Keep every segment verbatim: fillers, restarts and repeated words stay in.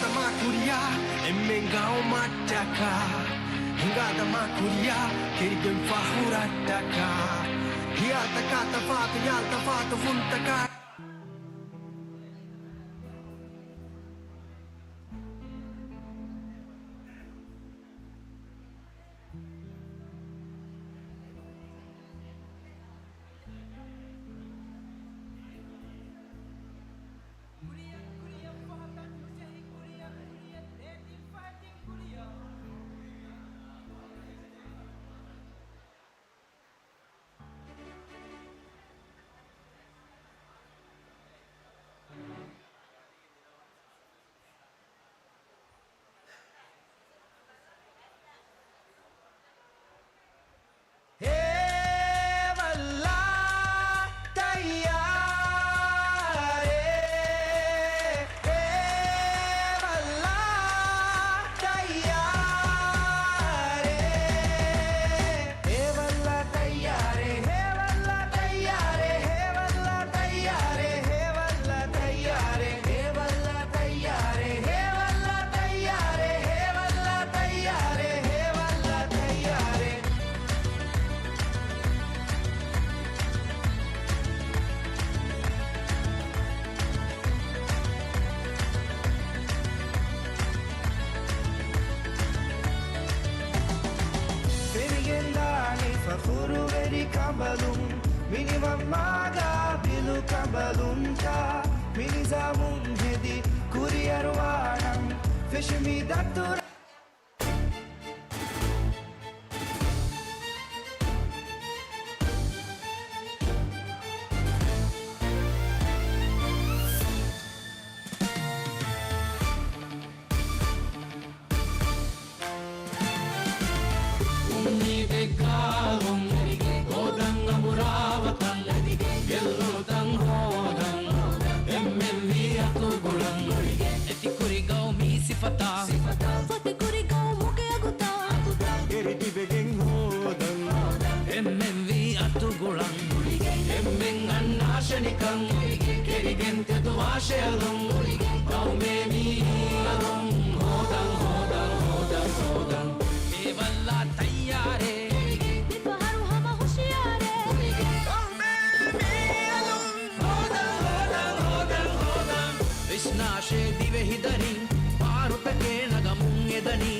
ދަމާ ކުރިޔާ އެންމެން ގައުމަށްޓަކާ، ހިނގާ ދަމާ ކުރިޔާ ކެރިގެން ފަހުރަށްޓަކާ، ހިޔާތަކާ ތަފާތު ޔާ ތަފާތު ފުންތަކާ. ކުރިއަށް ކުރިއަށް ފަހަތަށް ނުޖެހި، ކުރިއަށް ކުރިއަށް ދޭތިން ފަހަތިން ކުރިއަށް. ހޭވައްލާ ތައްޔާރޭ، ހޭވައްލާ ތައްޔާރޭ. ހޭވައްލާ ތައްޔާރޭ، ހޭވައްލާ ތައްޔާރޭ، ހޭވައްލާ ތައްޔާރޭ، ހޭވައްލާ ތައްޔާރޭ، ހޭވައްލާ ތައްޔާރޭ، ހޭވައްލާ ތައްޔާރޭ، ހޭވައްލާ ތައްޔާރޭ، ހޭވައްލާ ތައްޔާރޭ. ފެނިގެންދާނީ ފަޚުރުވެރި ކަނބަލުން، މިނިވަން މާގާ ބިލު ކަނބަލުންތާ، މި ނިޒާމުން ހެދި ކުރިއަރުވާނަން ފެށި މި ދަތުރަށް. އުއްމީދެއްގާ އަލުން ހޯދަން އަނބުރާ ވަތަން، ގެއްލުނު ތަން ހޯދަން، އެންމެން ވީ އަތުގުޅަން. އެތި ކުރި ގައުމީ ސިފަތާ، ފޮތި ކުރި ގައުމުގެ އަގުތާ، އެރި ތިބެގެން ހޯދަން، އެންމެން ވީ އަތުގުޅަން. އެންމެން އަންނާށެ ނިކަން، ކެރިގެން ތެދުވާށެ އަލުން. ގައުމޭ މީހީ އަލުން ހޯދަން، ހޯދަން، ހޯދަން، ހޯދަން. ހޭވައްލާ ތައްޔާރޭ، މިފަހަރު ހަމަ ހުޝިޔާރޭ. ގައުމޭ މީހީ އަލުން ހޯދަން، ހޯދަން، ހޯދަން، ހޯދަން. ވިސްނާށޭ ދިވެހި ދަރިން، ބާރުތަކެއް ނަގަމުން އެދަނީ.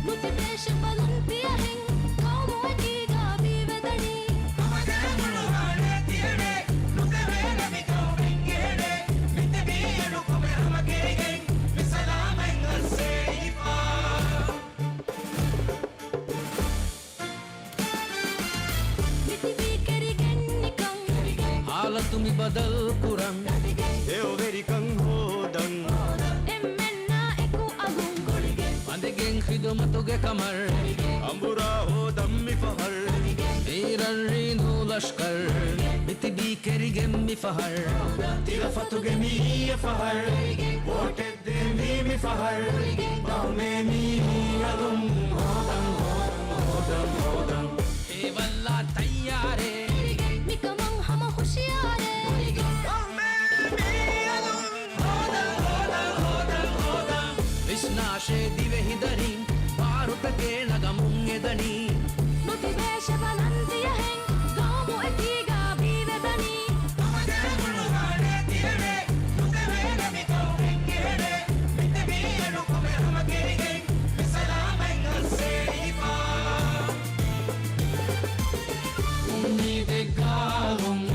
ނުތިބޭށެ ބަލަން ތިޔަހެން، ގައުމު އެކީގަ ބީވެދަނީ. ހަމަ ގައުމު ނުވާނެ ތިޔަނެ، ނުތެވޭނެ މި ގައުމެއް އެހެނެ. މިތިބީ އެނުކުމެ ހަމަ ކެރިގެން، މި ސަލާމަތް އައްސޭ ހިފާ. މިތިބީ ކެރިގެން ނިކަން، ހާލަތު މި ބަދަލު ކުރަން، ހެޔޮވެރިކަން ހޯދަން، އެންމެންނާ އެކު އަލުން ގުޅިގެން، އަނދިގެން ޚިދުމަތުގެ ކަމަށް، އަނބުރާ ހޯދަން މި ފަހަރު، އީރަން ރީނޫ ލަޝްކަރު، މިތިބީ ކެރިގެން މި ފަހަރު، ތިލަފަތުގެ މިއީ އެއް ފަހަރު، ވޯޓެއް ދޭންވީ މި ފަހަރު، ގައުމޭ މީހީ އަލުން ހޯދަން، ހޯދަން، ހޯދަން، ހޯދަން. ހޭވައްލާ ތައްޔާރޭ، މިކަމަށް ހަމަ ހުޝިޔާރޭ. ގައުމޭ މީހީ އަލުން ހޯދަން، ހޯދަން، ހޯދަން، ހޯދަން. ވިސްނާށޭ ދިވެހި ދަރިން، ބާރުތަކެއް ނަގަމުން އެދަނީ. ނުތިބޭށެ ބަލަން ތިޔަހެން، ގައުމު އެކީގަ ބީވެދަނީ. ހަމަ ގައުމު ނުވާނެ ތިޔަނެ، ނުތެވޭނެ މި ގައުމެއް އެހެނެ. މިތިބީ އެނުކުމެ ހަމަ ކެރިގެން، މި ސަލާމަތް އައްސޭ ހިފާ. އުއްމީދެއްގާ އަލުން،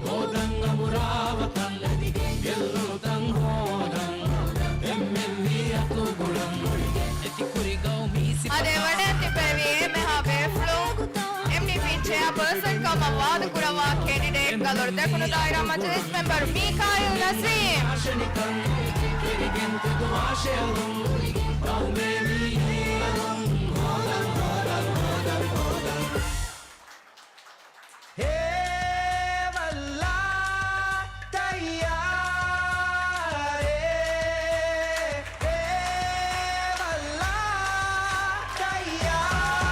ހޯދަން އަނބުރާ ވަތަން، ގެއްލުނު ތަން ހޯދަން، އެންމެން ވީ އަތުގުޅަން. އަދި ވަޑައި ތިބެވި އެންމެހާ ބޭފުޅުން، އެމްޑީޕީ ޗެއާޕާސަން ކަމަށް ވާދަކުރައްވާ ކެނޑިޑޭޓް ގަލޮޅު ދެކުނު ދާއިރާ މަޖިލިސް މެމްބަރު މީކާއިލް ނަސީމް. ހޭވައްލާ ތައްޔާރޭ، ހޭވައްލާ ތައްޔާރޭ،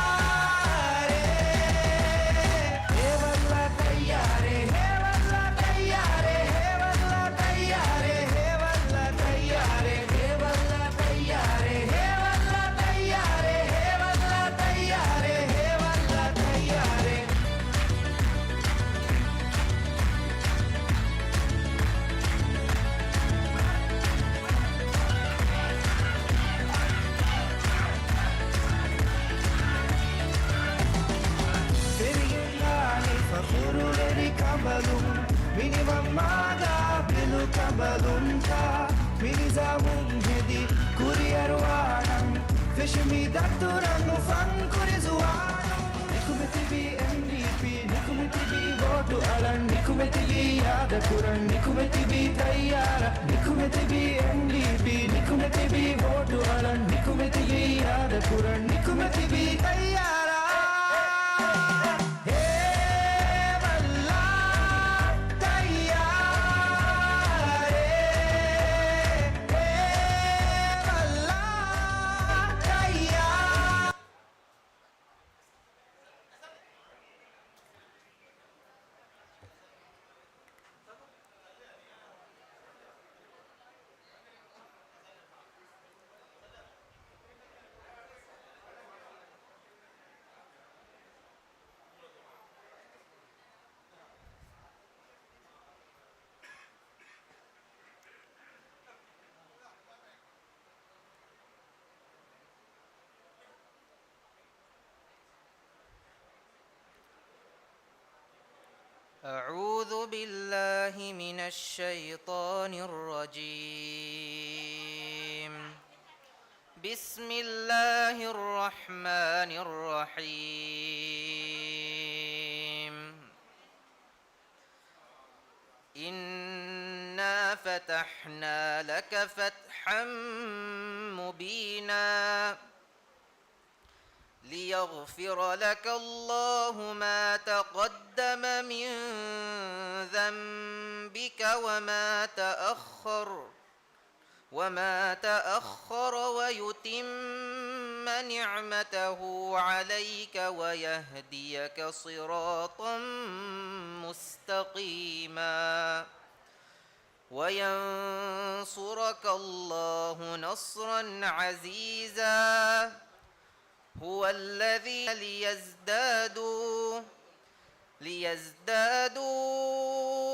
ހޭވައްލާ ތައްޔާރޭ، ހޭވައްލާ ތައްޔާރޭ، ހޭވައްލާ ތައްޔާރޭ، ހޭވައްލާ ތައްޔާރޭ، ހޭވައްލާ ބަލުން، މިނިވަން މާގާ ބިލު ކަނބަލުންތާ، މިނިޒާމުން ހެދި ކުރިއަރުވާނަން، ފެށި މި ދަތުރަން އުފަން ކުރި ޒުވާނުން. ނިކުމެތިބީ އެމްޑީޕީ، ނިކުމެތިބީ ވޯޓު އަޅަން، ނިކުމެތިބީ އިރާދަ ކުރަން، ނިކުމެތިބީ ތައްޔާރަށް، ނިކުމެތިބީ އެމްޑީޕީ، ނިކުމެތިބީ ވޯޓު އަޅަން، ނިކުމެތިބީ އިރާދަ ކުރަން، ނިކުމެތިބީ ތައްޔާރަށް. ހޭ މައްލާ ތައްޔާރޭ، ހޭ މައްލާ ތައްޔާރޭ. أعوذ بالله من الشيطان الرجيم. بسم الله الرحمن الرحيم. إنا فتحنا لك فتحا مبينا. ليغفر لك الله ما تقدم من ذنبك وما تأخر، وما تأخر ويتم نعمته عليك ويهديك صراطا مستقيما. وينصرك الله نصرا عزيزا. هو الذي ليزدادوا، ليزدادوا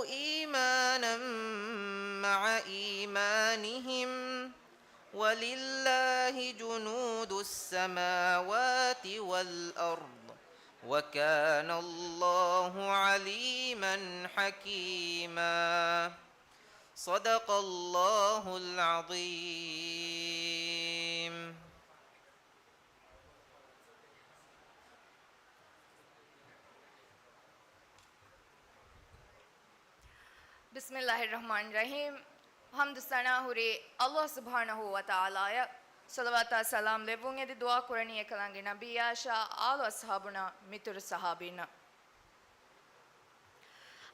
إيمانا مع إيمانهم، ولله جنود السماوات والأرض، وكان الله عليما حكيما. صدق الله العظيم. بسم الله الرحمن الرحيم. ޙަމްދު ސަނާ ހުރީ ﷲ ސުބްޙާނަހޫ ވަތަޢާލާއަށް. ޞަލަވާތާ ސަލާމް ލެއްވުން އެދި ދުޢާ ކުރަނީ އެކަލާނގެ ނަބިއްޔާއަށާ އާލު އަޞްޙާބުންނާ މިތުރު ޞަޙާބީންނަށް.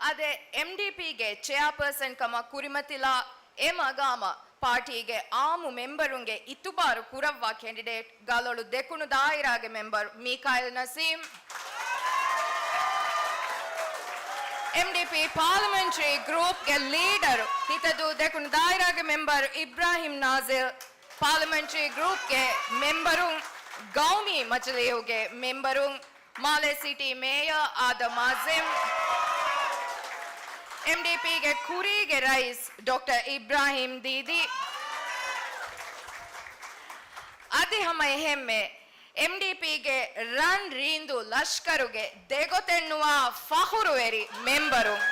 އާދެ، އެމްޑީޕީގެ ޗެއާޕާސަން ކަމަށް ކުރިމަތިލާ އެ މަގާމަށް ޕާޓީގެ އާއްމު މެމްބަރުންގެ އިތުބާރު ކުރައްވާ ކެންޑިޑޭޓް ގަލޮޅު ދެކުނު ދާއިރާގެ މެމްބަރު މީކާއިލް ނަސީމް، އެމްޑީޕީ ޕާލަމެންޓްރީ ގްރޫޕްގެ ލީޑަރު ހިތަދޫ ދެކުނު ދާއިރާގެ މެމްބަރު އިބްރާހިމް ނާޒިލް، ޕާލަމެންޓްރީ ގްރޫޕްގެ މެމްބަރުން، ގައުމީ މަޖިލީހުގެ މެމްބަރުން، މާލޭ ސިޓީ މޭޔަރ އާދަމް އާޒިމް، އެމްޑީޕީގެ ކުރީގެ ރައީސް ޑޮކްޓަރ އިބްރާހިމް ދީދީ، އަދި ހަމަ އެހެންމެ އެމްޑީޕީގެ ރަން ރީނދޫ ލަޝްކަރުގެ ދެގޮތެއްނުވާ ފަޚުރުވެރި މެމްބަރުން،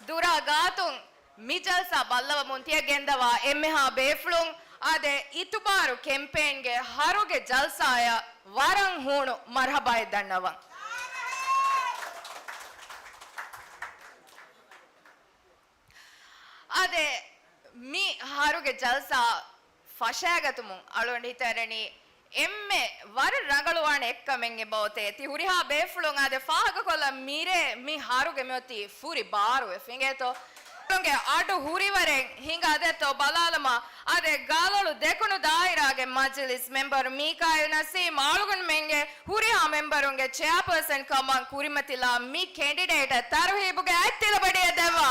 ދުރާ ގާތުން މި ޖަލްސާ ބައްލަވަމުން ތިޔަ ގެންދަވާ އެންމެހާ ބޭފުޅުން، އާދެ، އިތުބާރު ކެމްޕޭންގެ ހަރުގެ ޖަލްސާއަށް ވަރަށް ހޫނު މަރްޙަބާއެއް ދަންނަވަން. އާދެ، މި ހަރުގެ ޖަލްސާ ފަށައިގަތުމުން އަޅުގަނޑު ހިތަށް އަރަނީ އެންމެ ވަރަށް ރަނގަޅުވާނެ އެއްކަމެއް އެބައޮތޭ. ތި ހުރިހާ ބޭފުޅުން އާދެ ފާހަގަކޮށްލަން މިރޭ މި ހަރުގެ މިއޮތީ ފުރި ބާރުވެފަ އިނގޭތޯ. ގެ އަޑު ހުރިވަރެއް ހިނގާދޭތޯ ބަލާލަމާ. އާދެ، ގާލޮޅު ދެކުނު ދާއިރާގެ މަޖިލިސް މެމްބަރު މީކާއިލް ނަސީމް އަޅުގަނޑުމެންގެ ހުރިހާ މެމްބަރުންގެ ޗެއާޕާސަން ކަމަށް ކުރިމަތިލާ މި ކެންޑިޑޭޓަށް ތަރުހީބުގެ އަތްތިލަބަޑިއެއް ދެއްވާ.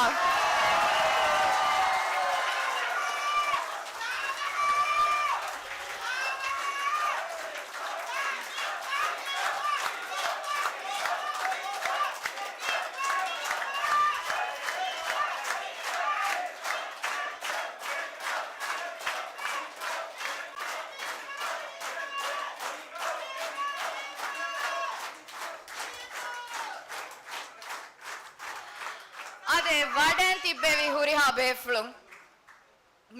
ވަޑައިން ތިއްބެވި ހުރިހާ ބޭފުޅުން.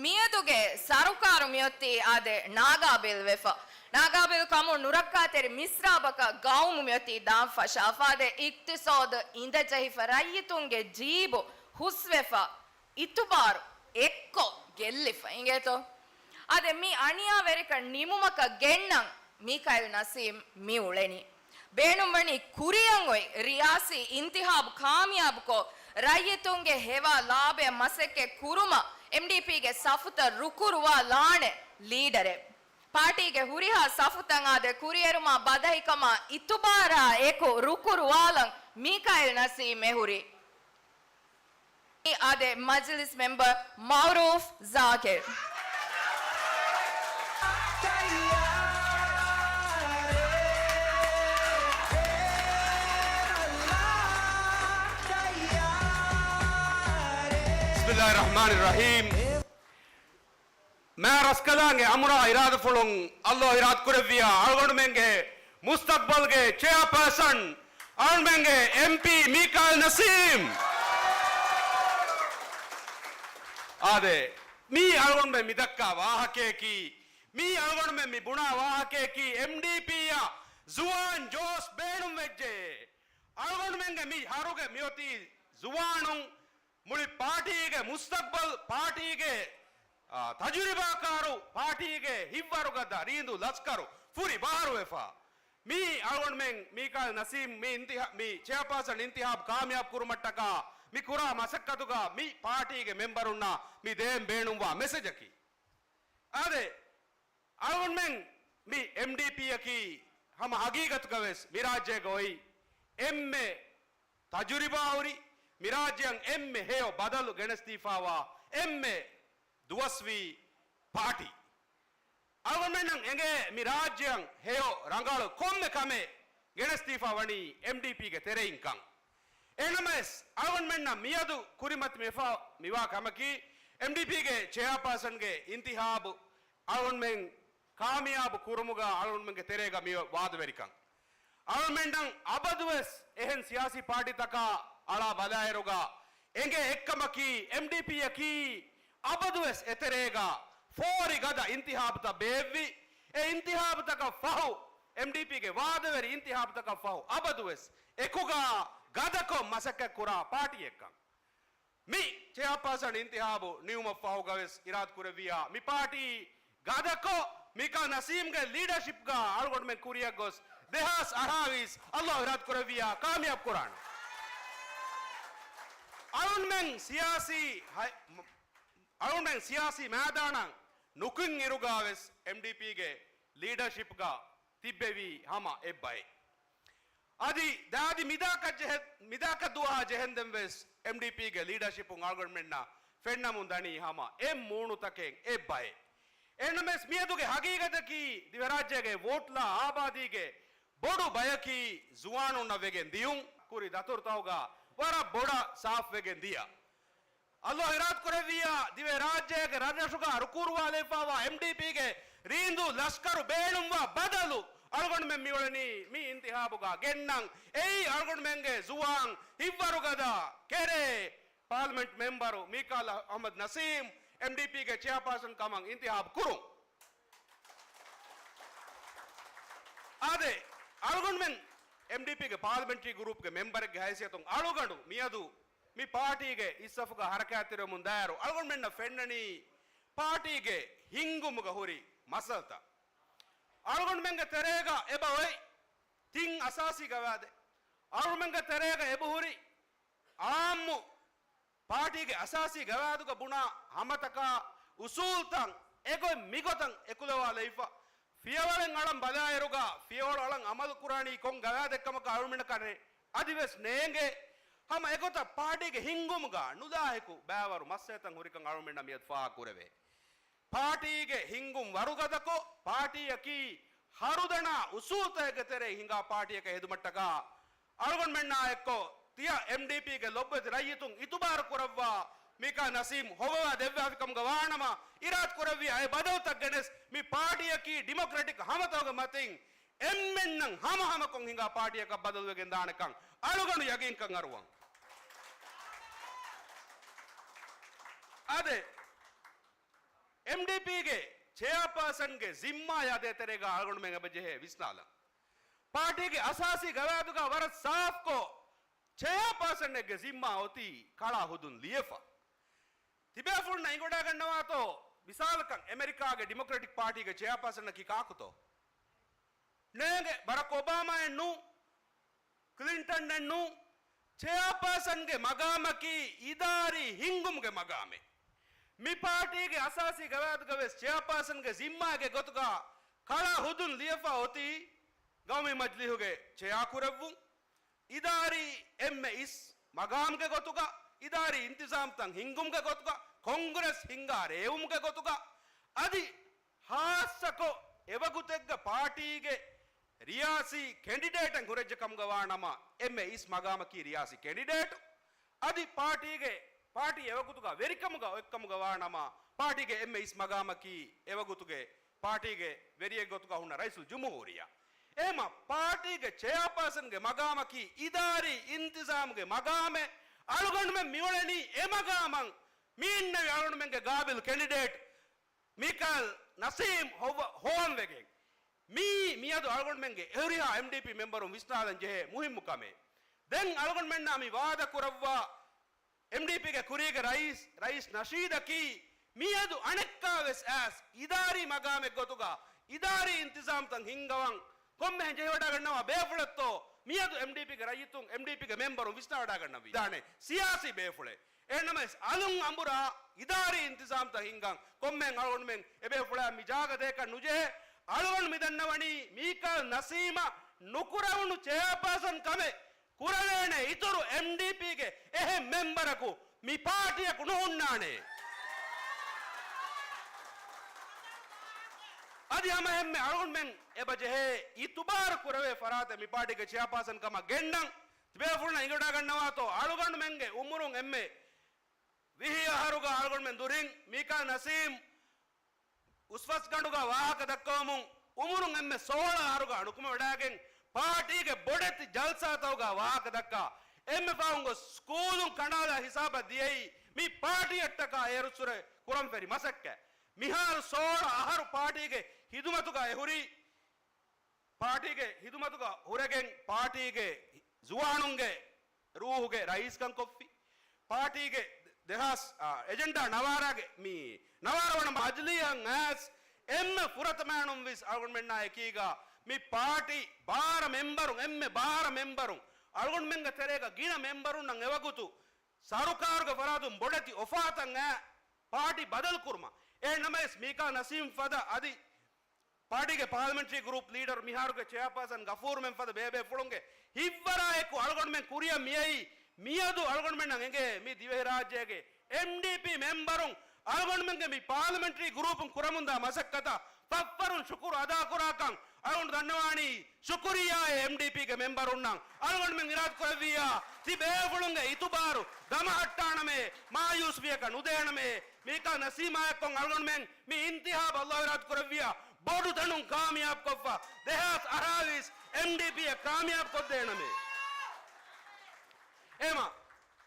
މިއަދުގެ ސަރުކާރު މިއޮތީ އާދެ ނާގާބިލް ވެފަ. ނާގާބިލް ކަމުން ނުރައްކާތެރި މިސްރާބަކަށް ގައުމު މިއޮތީ ދާން ފަށާފަ. އާދެ އިޤްތިޞާދު އިނދެޖެހިފަ، ރައްޔިތުންގެ ޖީބު ހުސްވެފަ، އިތުބާރު އެއްކޮށް ގެއްލިފަ އިނގޭތޯ. އާދެ މި އަނިޔާވެރިކަން ނިމުމަކަށް ގެންނަން މީކާއިލް ނަސީމް މި އުޅެނީ. ބޭނުންވަނީ ކުރިއަށް އޮތް ރިޔާސީ އިންތިހާބު ކާމިޔާބުކޮށް، ރައްޔިތުންގެ ހެވާ ލާބަޔަށް މަސައްކަތް ކުރުމަށް އެމްޑީޕީގެ ސަފުތައް ރުކުރުވާލާނެ ލީޑަރެއް. ޕާޓީގެ ހުރިހާ ސަފުތައް އާދެ ކުރިއެރުމާ ބަދަހިކަމާ އިތުބާރާ އެކު ރުކުރުވާލަން މީކާއިލް ނަސީމް އެހުރީ. އާދެ، މަޖިލިސް މެމްބަރ މައުރޫފް ޒާކިރް. ބިސްމިއްލާހި ރަޙްމާނި ރަޙީމް. މާ ރަސްކަލާނގެ އަމުރާ އިރާދަފުޅުން ﷲ އިރާދަކުރެއްވިޔާ، އަޅުގަނޑުމެންގެ މުސްތަޤްބަލްގެ ޗެއާޕާސަން، އަޅުގަނޑުމެންގެ އެމްޕީ މީކާއިލް ނަސީމް. އާދެ، މީ އަޅުގަނޑުމެން މިދައްކާ ވާހަކަޔަކީ، މީ އަޅުގަނޑުމެން މި ބުނާ ވާހަކަޔަކީ، އެމްޑީޕީއަށް ޒުވާން ޖޯޝް ބޭނުންވެއްޖެ. އަޅުގަނޑުމެންގެ މި ހަރުގެ މިއޮތީ ޒުވާނުން، މުޅި ޕާޓީގެ މުސްތަޤްބަލް، ޕާޓީގެ، އާ، ތަޖުރިބާކާރު، ޕާޓީގެ ހިތްވަރުގަދަ ރީނދޫ ލަސްކަރު ފުރި ބަހަރުވެފަ. މީ އަޅުގަނޑުމެން މީކާއިލް ނަސީމް މި އިންތިހާ-، މި ޗެއާޕާސަން އިންތިހާބު ކާމިޔާބު ކުރުމަށްޓަކާ މި ކުރާ މަސައްކަތުގަ މި ޕާޓީގެ މެމްބަރުންނަށް މި ދޭން ބޭނުންވާ މެސެޖަކީ. އާދެ، އަޅުގަނޑުމެން މި އެމްޑީޕީއަކީ ހަމަ ހަގީގަތުގަވެސް މި ރާއްޖޭގަ އޮތް އެންމެ ތަޖުރިބާ ހުރި، މި ރާއްޖެއަށް އެންމެ ހެޔޮ ބަދަލު ގެނެސްދީފާވާ އެންމެ ދުވަސްވީ ޕާޓީ. އަޅުގަނޑުމެންނަށް އެނގޭ މި ރާއްޖެއަށް ހެޔޮ ރަނގަޅު ކޮންމެ ކަމެއް ގެނެސްދީފާ ވަނީ އެމްޑީޕީގެ ތެރެއިން ކަން. އެހެންނަމަވެސް، އަޅުގަނޑުމެންނަށް މިއަދު ކުރިމަތިވެފަ މިވާ ކަމަކީ، އެމްޑީޕީގެ ޗެއާޕާސަންގެ އިންތިހާބު އަޅުގަނޑުމެން ކާމިޔާބު ކުރުމުގަ އަޅުގަނޑުމެންގެ ތެރޭގަ މި ވާދަވެރިކަން. އަޅުގަނޑުމެންނަށް އަބަދުވެސް އެހެން ސިޔާސީ ޕާޓީތަކާ އަޅާ ބަލާއިރުގަ، އެނގޭ އެއްކަމަކީ، އެމްޑީޕީއަކީ އަބަދުވެސް އެތެރޭގަ ފޯރި ގަދަ އިންތިހާބުތައް ބޭއްވި، އެ އިންތިހާބުތަކަށް ފަހު، އެމްޑީޕީގެ ވާދަވެރި އިންތިހާބުތަކަށް ފަހު އަބަދުވެސް އެކުގަ ގަދަކޮށް މަސައްކަތްކުރާ ޕާޓީއެއްކަން. މި ޗެއާޕާސަން އިންތިހާބު ނިމުމަށްފަހުގަވެސް އިރާދަކުރެއްވިޔާ، މި ޕާޓީ ގަދަކޮށް، މީކާ ނަސީމްގެ ލީޑަރޝިޕްގަ އަޅުގަނޑުމެން ކުރިއަށް ގޮސް، ދެހާސް އަށާވީސް ﷲ އިރާދަކުރެއްވިޔާ ކާމިޔާބު ކުރާނެ. އަޅުގަނޑުމެން ސިޔާސީ ހަ-، މ-، އަޅުގަނޑުމެން ސިޔާސީ މައިދާނަށް ނުކުތް އިރުގަވެސް އެމްޑީޕީގެ ލީޑަރޝިޕްގަ ތިއްބެވީ ހަމަ އެއްބައެއް. އަދި ދާދި މިދާކަށް ޖެހެ-، މިދާކަށް ދުވަހާ ޖެހެންދެން ވެސް އެމްޑީޕީގެ ލީޑަރޝިޕުން އަޅުގަނޑުމެންނަށް ފެންނަމުން ދަނީ ހަމަ އެއް މޫނުތަކެއް އެއްބައެއް. އެހެންނަމަވެސް މިއަދުގެ ހަގީގަތަކީ ދިވެހިރާއްޖޭގެ ވޯޓްލާ އާބާދީގެ ބޮޑު ބަޔަކީ ޒުވާނުންނަށް ވެގެން ދިޔުން. ކުރި ދަތުރުތަކުގަ ވަރަށް ބޮޑަށް ސާފުވެގެން ދިޔަ. ﷲ އިރާދަކުރެއްވިއްޔާ، ދިވެހިރާއްޖޭގެ ރަށްރަށުގަ ރުކުރުވާލައިފާވާ އެމްޑީޕީގެ ރީނދޫ ލަސްކަރު ބޭނުންވާ ބަދަލު އަޅުގަނޑުމެން މިއުޅެނީ މި އިންތިހާބުގަ ގެންނަން. އެއީ އަޅުގަނޑުމެންގެ ޒުވާން ހިތްވަރުގަދަ ކެރޭ ޕާލަމެންޓް މެމްބަރު މީކާލް އަޙްމަދު ނަސީމް އެމްޑީޕީގެ ޗެއާޕާސަން ކަމަށް އިންތިހާބު ކުރުން. އާދެ، އަޅުގަނޑުމެން އެމްޑީޕީގެ ޕާލަމެންޓްރީ ގްރޫޕްގެ މެމްބަރެއްގެ ހައިސިއްޔަތުން އަޅުގަނޑު މިއަދު މި ޕާޓީގެ އިސްސަފުގަ ހަރަކާތްތެރިވަމުން ދާއިރު، އަޅުގަނޑުމެންނަށް ފެންނަނީ ޕާޓީގެ ހިންގުމުގަ ހުރި މައްސަލަތައް. އަޅުގަނޑުމެންގެ ތެރޭގަ އެބަ އޮތް ތިން އަސާސީ ގަވާއިދެއް. އަޅުގަނޑުމެންގެ ތެރޭގަ އެބަހުރި އާއްމު ޕާޓީގެ އަސާސީ ގަވާއިދުގަ ބުނާ ހަމަތަކާ އުސޫލްތައް، އެގޮތް މިގޮތަށް އެކުލަވާލައިފަ. ފިޔަވަޅެއް އަޅަން ބަލާއިރުގަ، ފިޔަވަޅު އަޅަން އަމަލު ކުރާނީ ކޮން ގަވާއިދެއްކަމަކަށް އަޅުމެންނަކަށް އަދިވެސް ނޭނގޭ. ހަމަ އެގޮތަށް ޕާޓީގެ ހިންގުމުގަ ނުލާހިކު ބައިވަރު މައްސަލަތައް ހުރިކަން އަޅުމެންނަށް މިއަދު ފާހަގަކުރެވޭ. ޕާޓީގެ ހިންގުން ވަރުގަދަކޮށް، ޕާޓީއަކީ ހަރުދަނާ އުސޫލްތަކެއްގެ ތެރެއިން ހިނގާ ޕާޓީއަކަށް ހެދުމަށްޓަކާ، އަޅުގަނޑުމެންނާ އެއްކޮށް، ތިޔަ އެމްޑީޕީގެ ލޮބުވެތި ރައްޔިތުން އިތުބާރު ކުރައްވާ، މީކާ ނަސީމް ހޮވަވާ ދެއްވާފިކަމުގަ ވާނަމަ، އިރާދަ ކުރެއްވިޔާ އެ ބަދަލުތައް ގެނެސް، މި ޕާޓީއަކީ ޑިމޮކްރެޓިކް ހަމަތަކުގެ މަތިން އެންމެންނަށް ހަމަހަމަކޮށް ހިނގާ ޕާޓީއަކަށް ބަދަލުވެގެން ދާނެކަން އަޅުގަނޑު ޔަގީންކަން އަރުވަން. އާދެ، އެމްޑީޕީގެ ޗެއާޕާސަންގެ ޒިންމާ އާދޭ ތެރޭގަ އަޅުގަނޑުމެން އެބަޖެހޭ ވިސްނާލަން. ޕާޓީގެ އަސާސީ ގަވާއިދުގަ ވަރަށް ސާފްކޮށް، ޗެއާޕާސަނެއްގެ ޒިންމާ އޮތީ ކަޅާ ހުދުން ލިޔެފަ. ތިބޭފުޅުންނަށް އިނގޮޑާގަންނަވާތޯ، މިސާލަކަށް އެމެރިކާގެ ޑިމޮކްރެޓިކް ޕާޓީގެ ޗެއާޕާސަނަކީ ކާކުތޯ؟ ނޭނގެ، ބަރަކް އޮބާމާއެއް ނޫ، ކްލިންޓަންއެއް ނޫ. ޗެއާޕާސަންގެ މަގާމަކީ އިދާރީ ހިންގުމުގެ މަގާމެއް. މި ޕާޓީގެ އަސާސީ ގަވާއިދުގަވެސް ޗެއާޕާސަންގެ ޒިންމާގެ ގޮތުގަ ކަޅާ ހުދުން ލިޔެފަ އޮތީ ގައުމީ މަޖިލީހުގެ ޗެއާ ކުރެއްވުން، އިދާރީ އެންމެ އިސް މަގާމްގެ ގޮތުގަ، އިދާރީ އިންތިޒާމްތައް ހިންގުމުގެ ގޮތުގަ، ކޮންގްރެސް ހިންގާ ރޭވުމުގެ ގޮތުގަ، އަދި ހާއްސަކޮށް އެވަގުތެއްގަ ޕާޓީގެ ރިޔާސީ ކެންޑިޑޭޓެއް ހުރެއްޖެ ކަމުގަ ވާނަމަ، އެންމެ އިސް މަގާމަކީ ރިޔާސީ ކެންޑިޑޭޓު. އަދި ޕާޓީގެ، ޕާޓީ އެވަގުތުގަ ވެރިކަމުގަ އޮތްކަމުގަ ވާނަމަ، ޕާޓީގެ އެންމެ އިސް މަގާމަކީ އެވަގުތުގެ ޕާޓީގެ ވެރިއެއް ގޮތުގަ ހުންނަ ރައީސުލް ޖުމްހޫރިއްޔާ. އެހެމަ ޕާޓީގެ ޗެއާޕާސަންގެ މަގާމަކީ އިދާރީ އިންތިޒާމްގެ މަގާމެއް. އަޅުގަނޑުމެން މިއުޅެނީ އެ މަގާމަށް. މި އިންނެވި އަޅުގަނޑުމެންގެ ގާބިލް ކެންޑިޑޭޓް މީކާލް ނަސީމް ހޮވަ-، ހޮވަންވެގެން. މީ މިއަދު އަޅުގަނޑުމެންގެ އެހުރިހާ އެމްޑީޕީ މެމްބަރުން ވިސްނާލަން ޖެހޭ މުހިއްމު ކަމެއް. ދެން އަޅުގަނޑުމެންނާ މި ވާދަ ކުރައްވާ އެމްޑީޕީގެ ކުރީގެ ރައީސް، ރައީސް ނަޝީދަކީ މިއަދު އަނެއްކާވެސް އައިސް އިދާރީ މަގާމެއް ގޮތުގަ އިދާރީ އިންތިޒާމްތައް ހިންގަވަން ކޮންމެހެން ޖެހިވަޑައިގަންނަވާ ބޭފުޅެއްތޯ؟ މިއަދު އެމްޑީޕީގެ ރައްޔިތުން، އެމްޑީޕީގެ މެމްބަރުން ވިސްނާވަޑައިގަންނަވީ. ދާނެ ސިޔާސީ ބޭފުޅެއް. އެހެންނަމަވެސް އަލުން އަނބުރާ އިދާރީ އިންތިޒާމްތައް ހިންގަން ކޮންމެހެން އަޅުގަނޑުމެން އެބޭފުޅާ މި ޖާގަ ދޭކަށް ނުޖެހޭ. އަޅުގަނޑު މި ދަންނަވަނީ މީކާލް ނަސީމަށް ނުކުރެވުނު ޗެއާޕާސަން ކަމެއް ކުރެވޭނެ އިތުރު އެމްޑީޕީގެ އެހެން މެމްބަރަކު މި ޕާޓީއަކު ނުހުންނާނެ. އަދި ހަމައެހެންމެ އަޅުގަނޑުމެން އެބަ ޖެހޭ އިތުބާރު ކުރެވޭ ފަރާތެއް މި ޕާޓީގެ ޗެއާޕާސަން ކަމަށް ގެންނަން. ތިބޭފުޅުންނަށް އިނގިވަޑައިގަންނަވާތޯ، އަޅުގަނޑުމެންގެ އުމުރުން އެންމެ ވިހި އަހަރުގަ އަޅުގަނޑުމެން ދުރިން މީކާ ނަސީމް އުސްފަސްގަނޑުގަ ވާހަކަ ދައްކަވަމުން، އުމުރުން އެންމެ ސޯޅަ އަހަރުގަ އަނުކުމެވަޑައިގެން، ޕާޓީގެ ބޮޑެތި ޖަލްސާތަކުގަ ވާހަކަ ދައްކާ، އެންމެ ފަހުން ގޮސް ސްކޫލުން ކަނޑާލާ ހިސާބަށް ދިޔައީ މި ޕާޓީއަށްޓަކާ އޭރުއްސުރެ ކުރަން ފެރި މަސައްކަތް. މިހާރު ސޯޅަ އަހަރު ޕާޓީގެ ހިދުމަތުގަ އެހުރީ، ޕާޓީގެ ހިދުމަތުގަ ހުރެގެން، ޕާޓީގެ ޒުވާނުންގެ ރޫހުގެ ރައީސްކަން ކޮށްފި، ޕާޓީގެ ދެހާސް، އާ، އެޖެންޑާ ނަވާރާގެ މި ނަވާރަ ވަނަ މަޖިލީހަށް އައިސް، އެންމެ ފުރަތަމަ އަޅުގަނޑު ވިސް އަޅުގަނޑުމެންނާ އެކީގަ މި ޕާޓީ ބާރަ މެމްބަރުން، އެންމެ ބާރަ މެމްބަރުން، އަޅުގަނޑުމެންގެ ތެރޭގަ ގިނަ މެމްބަރުންނަށް އެވަގުތު ސަރުކާރުގެ ފަރާތުން ބޮޑެތި އޮފާތައް އައި ޕާޓީ ބަދަލު ކުރުމަށް. އެހެން ނަމަވެސް، މީކާ ނަސީމް ފަދަ އަދި ޕާޓީގެ ޕާލަމެންޓްރީ ގްރޫޕް ލީޑަރު މިހާރުގެ ޗެއާޕާސަން ގަފޫރުމެން ފަދަ ބޭބޭފުޅުންގެ ހިތްވަރާއެކު އަޅުގަނޑުމެން ކުރިއަށް މިއައީ. މިއަދު އަޅުގަނޑުމެންނަށް އެނގޭ މި ދިވެހިރާއްޖޭގެ އެމްޑީޕީ މެމްބަރުން އަޅުގަނޑުމެންގެ މި ޕާލަމެންޓްރީ ގްރޫޕުން ކުރަމުންދާ މަސައްކަތަށް ފަށްފަރުން ޝުކުރު އަދާކުރާކަން އަޅުގަނޑު ދަންނަވާނީ. ޝުކުރިއްޔާއޭ އެމްޑީޕީގެ މެމްބަރުންނަށް. އަޅުގަނޑުމެން އިރާދަ ކުރެއްވިއްޔާ ތި ބޭފުޅުންގެ އިތުބާރު ދަމަހައްޓާނަމޭ، މާޔޫސްވިޔަކަށް ނުދޭނަމޭ. މީކާ ނަސީމާއެއްކޮށް އަޅުގަނޑުމެން މި އިންތިހާބު އައްލާހު އިރާދަ ކުރެއްވިއްޔާ ބޮޑު ތަނުން ކާމިޔާބު ކޮށްފަ، ދެހާސް އަށާވީސް އެމްޑީޕީއަށް ކާމިޔާބު ކޮށްދޭނަމޭ. އެހެމަ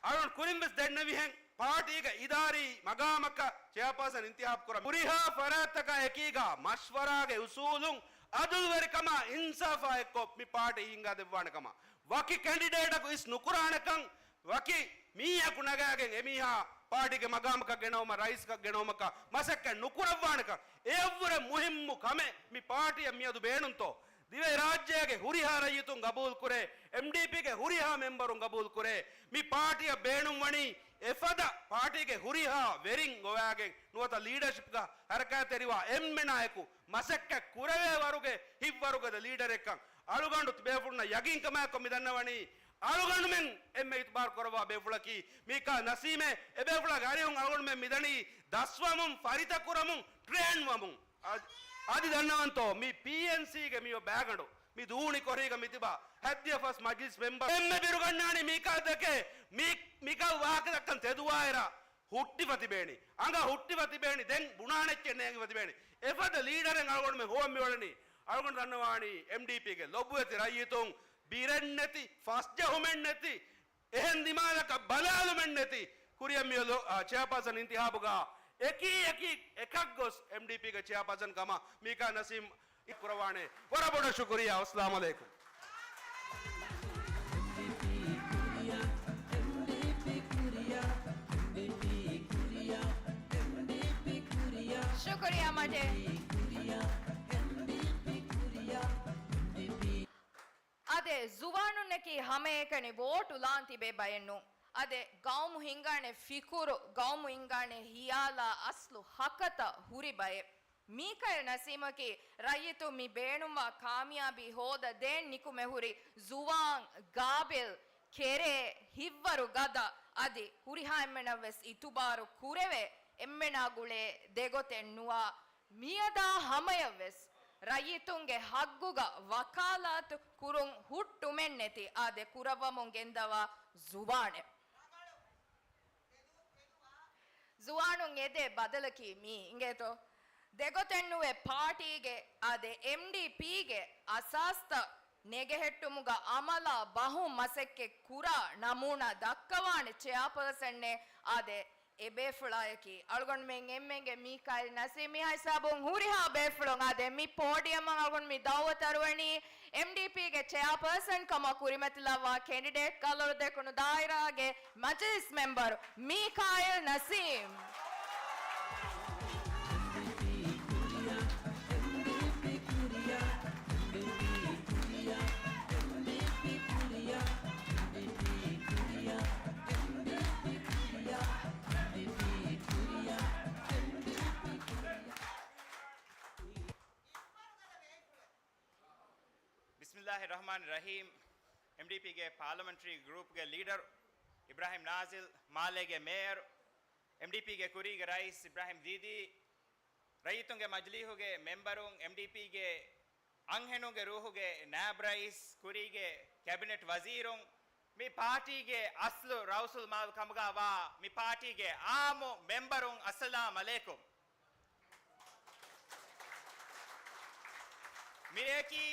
އަޅުން ކުރިން ވެސް ދެންނެވިހެން، ޕާޓީގެ އިދާރީ މަގާމަކަށް ޗެއާޕާސަން އިންތިހާބު ކުރަން ހުރިހާ ފަރާތްތަކާ އެކީގަ މަޝްވަރާގެ އުސޫލުން އަދުލުވެރިކަމާ އިންސާފާ އެއްކޮށް މި ޕާޓީ ހިންގާ ދެއްވާނެ ކަމަށް، ވަކި ކެންޑިޑޭޓަކު އިސް ނުކުރާނެކަން، ވަކި މީހަކު ނަގާގެން އެމީހާ ޕާޓީގެ މަގާމަކަށް ގެނައުމަށް، ރައީސްކަށް ގެނައުމަކަށް މަސައްކަތް ނުކުރައްވާނެކަން، އެއަށްވުރެ މުހިއްމު ކަމެއް މި ޕާޓީއަށް މިއަދު ބޭނުންތޯ؟ ދިވެހިރާއްޖޭގެ ހުރިހާ ރައްޔިތުން ގަބޫލުކުރޭ، އެމްޑީޕީގެ ހުރިހާ މެމްބަރުން ގަބޫލުކުރޭ، މި ޕާޓީއަށް ބޭނުންވަނީ އެފަދަ ޕާޓީގެ ހުރިހާ ވެރިން ގޮވާގެން ނުވަތަ ލީޑަޝިޕްގަ ހަރަކާތްތެރިވާ އެންމެނާއެކު މަސައްކަތް ކުރެވޭ ވަރުގެ ހިތްވަރުގަދަ ލީޑަރެއްކަން. އަޅުގަނޑު ތިބޭފުޅުންނަށް ޔަގީންކަމާއެކު މި ދަންނަވަނީ، އަޅުގަނޑުމެން އެންމެ އިތުބާރު ކުރައްވާ ބޭފުޅަކީ މީކާ ނަސީމޭ. އެބޭފުޅާގެ އަރިހުން އަޅުގަނޑުމެން މިދަނީ ދަސްވަމުން، ފަރިތަކުރަމުން، ޓްރޭންވަމުން. އަދި، އަދި ދަންނަވަންތޯ، މި ޕީއެންސީގެ މިއޮ ބާގަނޑު މި ދޫނި ކޮރީގަ މިތިބާ ހައްދިޔަ ފަސް މަޖިލިސް މެމްބަރު އެންމެ ބިރުގަންނާނީ މީކާ ދެކެ މި، މިކަ ވާހަކަ ދައްކަން ތެދުވާއިރާ ހުއްޓިފަ ތިބޭނީ. އަނގަ ހުއްޓިފަ ތިބޭނީ. ދެން ބުނާނެއްޗެއް ނޭނގިފަ ތިބޭނީ. އެފަދަ ލީޑަރެއް އަޅުގަނޑުމެން ހޮވަން މިއުޅެނީ. އަޅުގަނޑު ދަންނަވާނީ އެމްޑީޕީގެ ލޮބުވެތި ރައްޔިތުން ބިރެއްނެތި، ފަސްޖެހުމެއްނެތި، އެހެން ދިމާލަކަށް ބަލާލުމެއްނެތި، ކުރިއަށް މިއުޅުނު، އާ، ޗެއާޕާސަން އިންތިހާބުގަ އެކީ އެކީ އެކަށް ގޮސް އެމްޑީޕީގެ ޗެއާޕާސަން ކަމަށް މީކާ ނަސީމް ކުރައްވާނެ. ވަރަށް ބޮޑަށް ޝުކުރިއްޔާ. އައްސަލާމު ޢަލައިކުމް. ޝުކުރިއްޔާ މަޖެ. އާދެ، ޒުވާނުންނަކީ ހަމައެކަނި ވޯޓު ލާން ތިބޭ ބައެއް ނޫން. އާދެ، ގައުމު ހިންގާނެ ފިކުރު، ގައުމު ހިންގާނެ ހިޔާލާ އަސްލު ހަކަތަ ހުރި ބައެއް. މީކައިލް ނަސީމަކީ ރައްޔިތުން މި ބޭނުންވާ ކާމިޔާބީ ހޯދަ ދޭން ނިކުމެ ހުރި ޒުވާން، ގާބިލް، ކެރޭ، ހިތްވަރު ގަދަ، އަދި ހުރިހާ އެންމެނަށް ވެސް އިތުބާރު ކުރެވޭ، އެންމެނާ ގުޅޭ ދެގޮތެއް ނުވާ، މިއަދާ ހަމަޔަށް ވެސް ރައްޔިތުންގެ ހައްގުގަ ވަކާލާތު ކުރުން ހުއްޓުމެއް ނެތި އާދެ ކުރައްވަމުން ގެންދަވާ ޒުވާނެއް. ޒުވާނުން އެދޭ ބަދަލަކީ މީ އިނގޭތޯ. ދެގޮތެއްނުވެ ޕާޓީގެ އާދެ އެމްޑީޕީގެ އަސާސްތައް ނެގެހެއްޓުމުގަ އަމަލާ ބަހުން މަސައްކަތް ކުރާ ނަމޫނާ ދައްކަވާނެ ޗެއާޕާސަންއެއް އާދެ އެބޭފުޅާޔަކީ. އަޅުގަނޑުމެން އެންމެންގެ މީކާއިލް ނަސީމް މިހާ ހިސާބުން ހުރިހާ ބޭފުޅުން އާދެ މި ޕޯޑިއަމަށް އަޅުގަނޑު މި ދައުވަތު އަރުވަނީ އެމްޑީޕީގެ ޗެއާޕާސަން ކަމަށް ކުރިމަތިލައްވާ ކެނޑިޑޭޓް ކައުޅު ދެކުނު ދާއިރާގެ މަޖިލިސް މެމްބަރު މީކާއިލް ނަސީމް. ބިސްމިއްލާހި ރަޙްމާނި ރަޙީމް. އެމްޑީޕީގެ ޕާލަމެންޓްރީ ގްރޫޕްގެ ލީޑަރު އިބްރާހިމް ނާޒިލް، މާލޭގެ މޭޔަރު، އެމްޑީޕީގެ ކުރީގެ ރައީސް އިބްރާހިމް ދީދީ، ރައްޔިތުންގެ މަޖިލީހުގެ މެމްބަރުން، އެމްޑީޕީގެ އަންހެނުންގެ ރޫހުގެ ނާއިބް ރައީސް، ކުރީގެ ކެބިނެޓް ވަޒީރުން، މި ޕާޓީގެ އަސްލު ރައުސުލް މާލް ކަމުގަ ވާ މި ޕާޓީގެ އާއްމު މެމްބަރުން، އައްސަލާމް ޢަލައިކުމް. މިރެއަކީ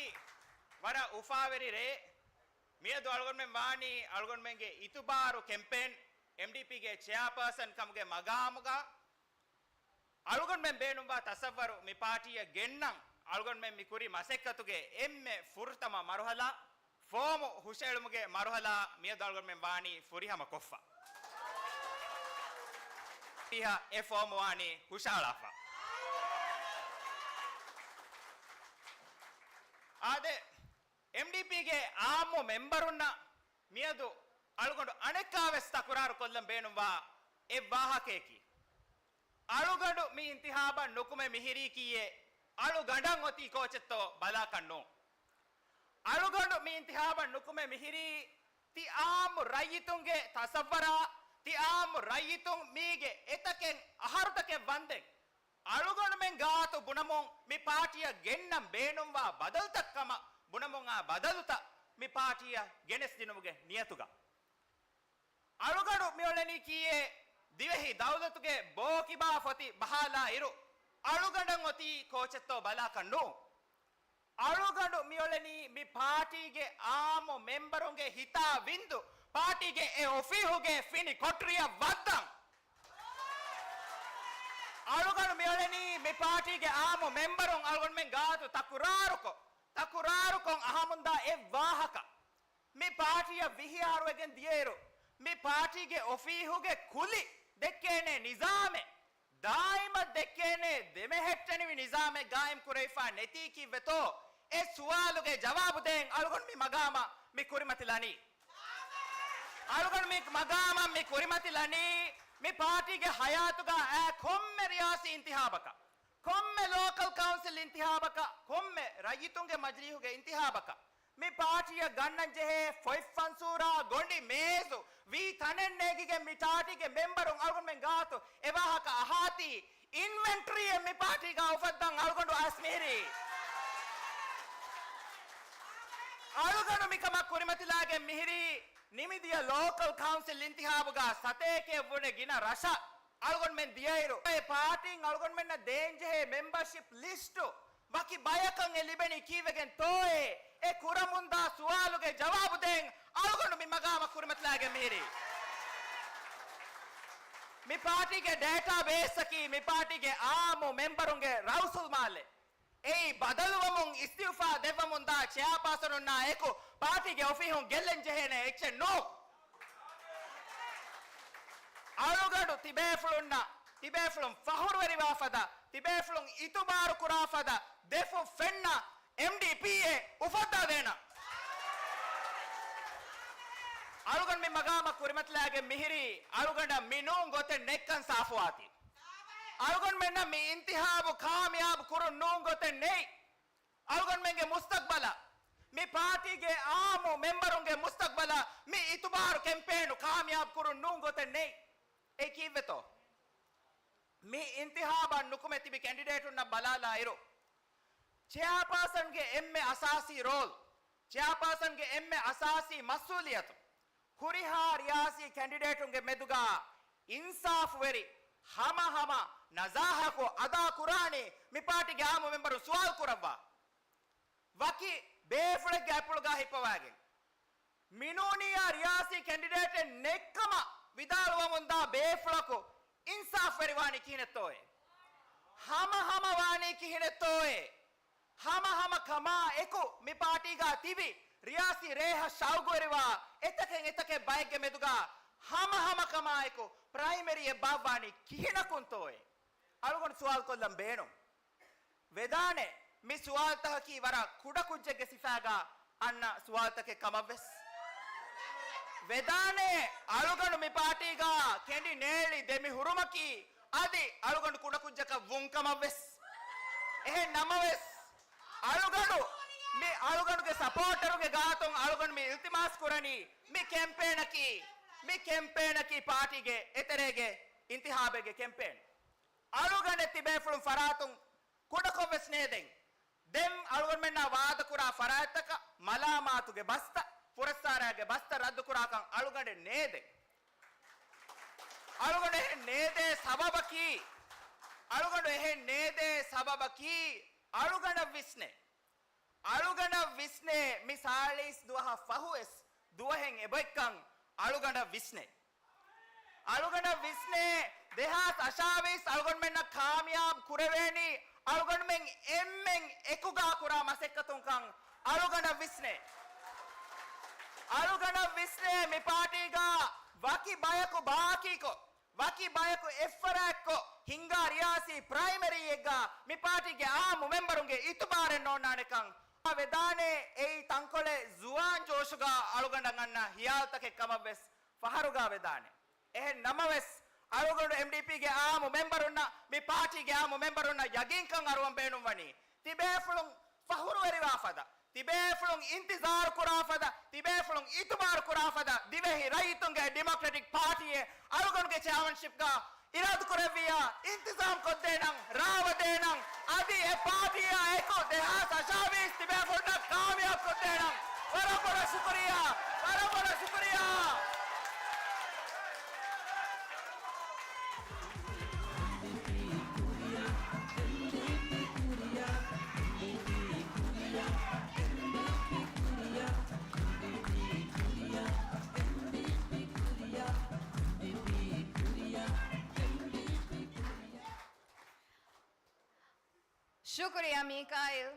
ވަރަށް އުފާވެރި ރެއެއް. މިއަދު އަޅުގަނޑުމެން ވާނީ އަޅުގަނޑުމެންގެ އިތުބާރު ކެމްޕޭން އެމްޑީޕީގެ ޗެއާޕާސަން ކަމުގެ މަގާމުގަ. އަޅުގަނޑުމެން ބޭނުންވާ ތަސައްވަރު މި ޕާޓީއަށް ގެންނަން އަޅުގަނޑުމެން މި ކުރި މަސައްކަތުގެ އެންމެ ފުރަތަމަ މަރުހަލާ ފޯމު ހުށައެޅުމުގެ މަރުހަލާ މިއަދު އަޅުގަނޑުމެން ވާނީ ފުރިހަމަ ކޮށްފަ. އެ ފޯމު ވާނީ ހުށައަޅާފަ. އާދެ، އެމްޑީޕީގެ އާއްމު މެމްބަރުންނަށް މިއަދު އަޅުގަނޑު އަނެއްކާވެސް ތަކުރާރު ކޮށްލަން ބޭނުންވާ އެއް ވާހަކަޔަކީ، އަޅުގަނޑު މި އިންތިހާބަށް ނުކުމެ މިހިރީކީއޭ، އަޅުގަނޑަށް އޮތީ ކޯޗެއްތޯ ބަލާކަށް ނޫން. އަޅުގަނޑު މި އިންތިހާބަށް ނުކުމެ މިހިރީ، ތި އާއްމު ރައްޔިތުންގެ ތަސައްވަރާ، ތި އާއްމު ރައްޔިތުން މީގެ އެތަކެއް އަހަރުތަކެއް ވަންދެން، އަޅުގަނޑުމެން ގާތު ބުނަމުން މި ޕާޓީއަށް ގެންނަން ބޭނުންވާ ބަދަލުތައް ކަމަށް ބުނަމުން އާ ބަދަލުތައް މި ޕާޓީއަށް ގެނެސްދިނުމުގެ ނިޔަތުގަ. އަޅުގަނޑު މިއުޅެނީ ކީއޭ؟ ދިވެހި ދައުލަތުގެ ބޯކިބާ ފޮތި ބަހާލާ އިރު، އަޅުގަނޑަށް އޮތީ ކޯޗެއްތޯ ބަލާކަށް ނޫން. އަޅުގަނޑު މިއުޅެނީ މި ޕާޓީގެ އާއްމު މެމްބަރުންގެ ހިތާ ވިންދު، ޕާޓީގެ އެ އޮފީހުގެ ފިނި ކޮޓަރިއަށް ވައްދަން. އަޅުގަނޑު މިއުޅެނީ މި ޕާޓީގެ އާއްމު މެމްބަރުން އަޅުގަނޑުމެން ގާތު ތަކުރާރުކޮށް، ތަކުރާރުކޮށް އަހަމުންދާ އެއް ވާހަކަ. މި ޕާޓީއަށް ވިހި އަހަރުވެގެން ދިޔައިރު، މި ޕާޓީގެ އޮފީހުގެ ކުލި ދެއްކޭނޭ ނިޒާމެއް، ދާއިމަށް ދެއްކޭނޭ ދެމެހެއްޓެނިވި ނިޒާމެއް ގާއިމް ކުރެވިފާ ނެތީކީއްވެތޯ؟ އެ ސުވާލުގެ ޖަވާބު ދޭން އަޅުގަނޑު މި މަގާމަށް މި ކުރިމަތިލަނީ. އަޅުގަނޑު މި މަގާމަށް މި ކުރިމަތިލަނީ، މި ޕާޓީގެ ހަޔާތުގަ އާ ކޮންމެ ރިޔާސީ އިންތިހާބަކަށް، ކޮންމެ ލޯކަލް ކައުންސިލް އިންތިހާބަކަށް، ކޮންމެ ރައްޔިތުންގެ މަޖިލީހުގެ އިންތިހާބަކަށް، މި ޕާޓީއަށް ގަންނަން ޖެހޭ ފޮތްފަންސޫރާ ގޮނޑި މޭޒު ވީ ތަނެއް ނޭގިގެން މި ޓާޓީގެ މެމްބަރުން އަޅުގަނޑުމެން ގާތު އެ ވާހަކަ އަހާތީ، އިންވެންޓްރީއެއް މި ޕާޓީގަ އުފައްދަން އަޅުގަނޑު އައިސް މިހިރީ. އަޅުގަނޑު މިކަމަށް ކުރިމަތިލާގެން މިހިރީ، ނިމިދިޔަ ލޯކަލް ކައުންސިލް އިންތިހާބުގަ ސަތޭކައެއް ވުނެ ގިނަ ރަށަށް އަޅުގަނޑުމެން ދިޔައިރު، އެ ޕާޓީން އަޅުގަނޑުމެންނަށް ދޭންޖެހޭ މެމްބަޝިޕް ލިސްޓު ވަކި ބަޔަކަށް އެ ލިބެނީ ކީއްވެގެންތޯއޭ؟ އެ ކުރަމުންދާ ސުވާލުގެ ޖަވާބު ދޭން އަޅުގަނޑު މި މަގާމަށް ކުރިމަތިލާގެން މިހިރީ. މި ޕާޓީގެ ޑޭޓާ ބޭސްއަކީ މި ޕާޓީގެ އާއްމު މެމްބަރުންގެ ރައުސުލްމާލެ. އެއީ ބަދަލުވަމުން އިސްތިއުފާ ދެއްވަމުންދާ ޗެއާޕާސަނުންނާ އެކު ޕާޓީގެ އޮފީހުން ގެއްލެން ޖެހޭނެ އެއްޗެއް ނޫން. އަޅުގަނޑު ތިބޭފުޅުންނަށް، ތިބޭފުޅުން ފަހުރުވެރިވާ ފަދަ، ތިބޭފުޅުން އިތުބާރު ކުރާ ފަދަ ދެފުށް ފެންނަ އެމްޑީޕީއެއް އުފައްދާދޭނަން. އަޅުގަނޑު މި މަގާމަށް ކުރިމަތިލާގެން މިހިރީ އަޅުގަނޑަށް މި ނޫން ގޮތެއް ނެތްކަން ސާފުވާތީ. އަޅުގަނޑުމެންނަށް މި އިންތިހާބު ކާމިޔާބު ކުރުން ނޫން ގޮތެއް ނެތް. އަޅުގަނޑުމެންގެ މުސްތަގްބަލަށް މި ޕާޓީގެ އާއްމު މެމްބަރުންގެ މުސްތަގްބަލަށް މި އިތުބާރު ކެމްޕޭނު ކާމިޔާބު ކުރުން ނޫން ގޮތެއް ނެތް. އެ ކީއްވެތޯ؟ މި އިންތިހާބަށް ނުކުމެ ތިބި ކެންޑިޑޭޓުންނަށް ބަލާލާއިރު، ޗެއާޕާސަންގެ އެންމެ އަސާސީ ރޯލް، ޗެއާޕާސަންގެ އެންމެ އަސާސީ މަސްއޫލިއްޔަތު، ހުރިހާ ރިޔާސީ ކެންޑިޑޭޓުންގެ މެދުގަ އިންސާފުވެރި ހަމަ ހަމަ ނަޒާހަކު އަދާ ކުރާނީ މި ޕާޓީގެ އާއްމު މެމްބަރުން ސުވާލު ކުރައްވާ. ވަކި ބޭފުޅެއްގެ އަތްޕުޅުގަ ހިއްޕަވައިގެން މިނޫނިއްޔާ ރިޔާސީ ކެންޑިޑޭޓެއް ނެތްކަމަށް ވިދާޅުވަމުންދާ ބޭފުޅަކު އިންސާފުވެރިވާނީ ކިހިނެއްތޯއޭ؟ ހަމަހަމަވާނީ ކިހިނެއްތޯއޭ؟ ހަމަހަމަ ކަމާ އެކު މި ޕާޓީގަ ތިބި ރިޔާސީ ރޭހަށް ޝައުގުވެރިވާ އެތަކެއް އެތަކެއް ބައެއްގެ މެދުގަ ހަމަހަމަ ކަމާ އެކު ޕްރައިމަރީއެއް ބާއްވާނީ ކިހިނަކުންތޯއޭ؟ އަޅުގަނޑު ސުވާލުކޮށްލަން ބޭނުން. ވެދާނެ، މި ސުވާލުތަކަކީ ވަރަށް ކުޑަކުއްޖެއްގެ ސިފައިގަ އަންނަ ސުވާލުތަކެއް ކަމަށްވެސް. ވެދާނެ، އަޅުގަނޑު މި ޕާޓީގަ ކެނޑި ނޭޅި ދެމި ހުރުމަކީ އަދި އަޅުގަނޑު ކުޑަކުއްޖަކަށް ވުން ކަމަށްވެސް. އެހެން ނަމަވެސް، އަޅުގަނޑު މި އަޅުގަނޑުގެ ސަޕޯޓަރުންގެ ގާތުން އަޅުގަނޑު މި އިލްތިމާސް ކުރަނީ މި ކެމްޕޭނަކީ، މި ކެމްޕޭނަކީ ޕާޓީގެ އެތެރޭގެ އިންތިހާބެއްގެ ކެމްޕޭން. އަޅުގަނޑެއް ތިބޭފުޅުން ފަރާތުން ކުޑަކޮށްވެސް ނޭދެން. ދެން އަޅުގަނޑުމެންނާ ވާދަކުރާ ފަރާތްތަކަށް މަލާމާތުގެ ބަސްތައް، ފުރައްސާރާގެ ބަސްތައް ރައްދުކުރާކަން އަޅުގަނޑެއް ނޭދެން. އަޅުގަނޑު އެހެން ނޭދޭ ސަބަބަކީ، އަޅުގަނޑު އެހެން ނޭދޭ ސަބަބަކީ އަޅުގަނޑަށް ވިސްނޭ. އަޅުގަނޑަށް ވިސްނޭ މި ސާޅީސް ދުވަހަށް ފަހުވެސް ދުވަހެއް އެބައޮތްކަން އަޅުގަނޑަށް ވިސްނޭ. އަޅުގަނޑަށް ވިސްނޭ ދެހާސް އަށާވީސް އަޅުގަނޑުމެންނަށް ކާމިޔާބު ކުރެވޭނީ އަޅުގަނޑުމެން އެންމެން އެކުގަ ކުރާ މަސައްކަތުންކަން އަޅުގަނޑަށް ވިސްނޭ. އަޅުގަނޑަށް ވިސްނޭ މި ޕާޓީގަ ވަކި ބަޔަކު ބާކީކޮށް، ވަކި ބަޔަކު އެއްފަރާތްކޮށް ހިންގާ ރިޔާސީ ޕްރައިމަރީއެއްގަ މި ޕާޓީގެ އާއްމު މެމްބަރުންގެ އިތުބާރެއް ނޯންނާނެކަން ވެދާނެ. އެއީ ތަންކޮޅެއް ޒުވާން ޖޯޝުގަ އަޅުގަނޑަށް އަންނަ ހިޔާލުތަކެއް ކަމަށްވެސް ފަހަރުގަ ވެދާނެ. އެހެން ނަމަވެސް، އަޅުގަނޑު އެމްޑީޕީގެ އާއްމު މެމްބަރުންނަށް، މި ޕާޓީގެ އާއްމު މެމްބަރުންނަށް ޔަގީންކަން އަރުވަން ބޭނުންވަނީ، ތިބޭފުޅުން ފަހުރުވެރިވާ ފަދަ، ތިބޭފުޅުން އިންތިޒާރު ކުރާ ފަދަ، ތިބޭފުޅުން އިތުބާރު ކުރާ ފަދަ ދިވެހި ރައްޔިތުންގެ ޑިމޮކްރެޓިކް ޕާޓީއެއް އަޅުގަނޑުގެ ޗެއާމަންޝިޕްގަ އިރާދަކުރެއްވިއްޔާ، އިންތިޒާމް ކޮށްދޭނަން، ރާވަދޭނަން، އަދި އެ ޕާޓީއާ އެކު ދެހާސް އަށާވީސް ތިބޭފުޅުންނަށް ކާމިޔާބު ކޮށްދޭނަން. ވަރަށް ބޮޑަށް ޝުކުރިއްޔާ، ވަރަށް ބޮޑަށް ޝުކުރިއްޔާ. ޝުކުރިއްޔާ މީކާއިލް.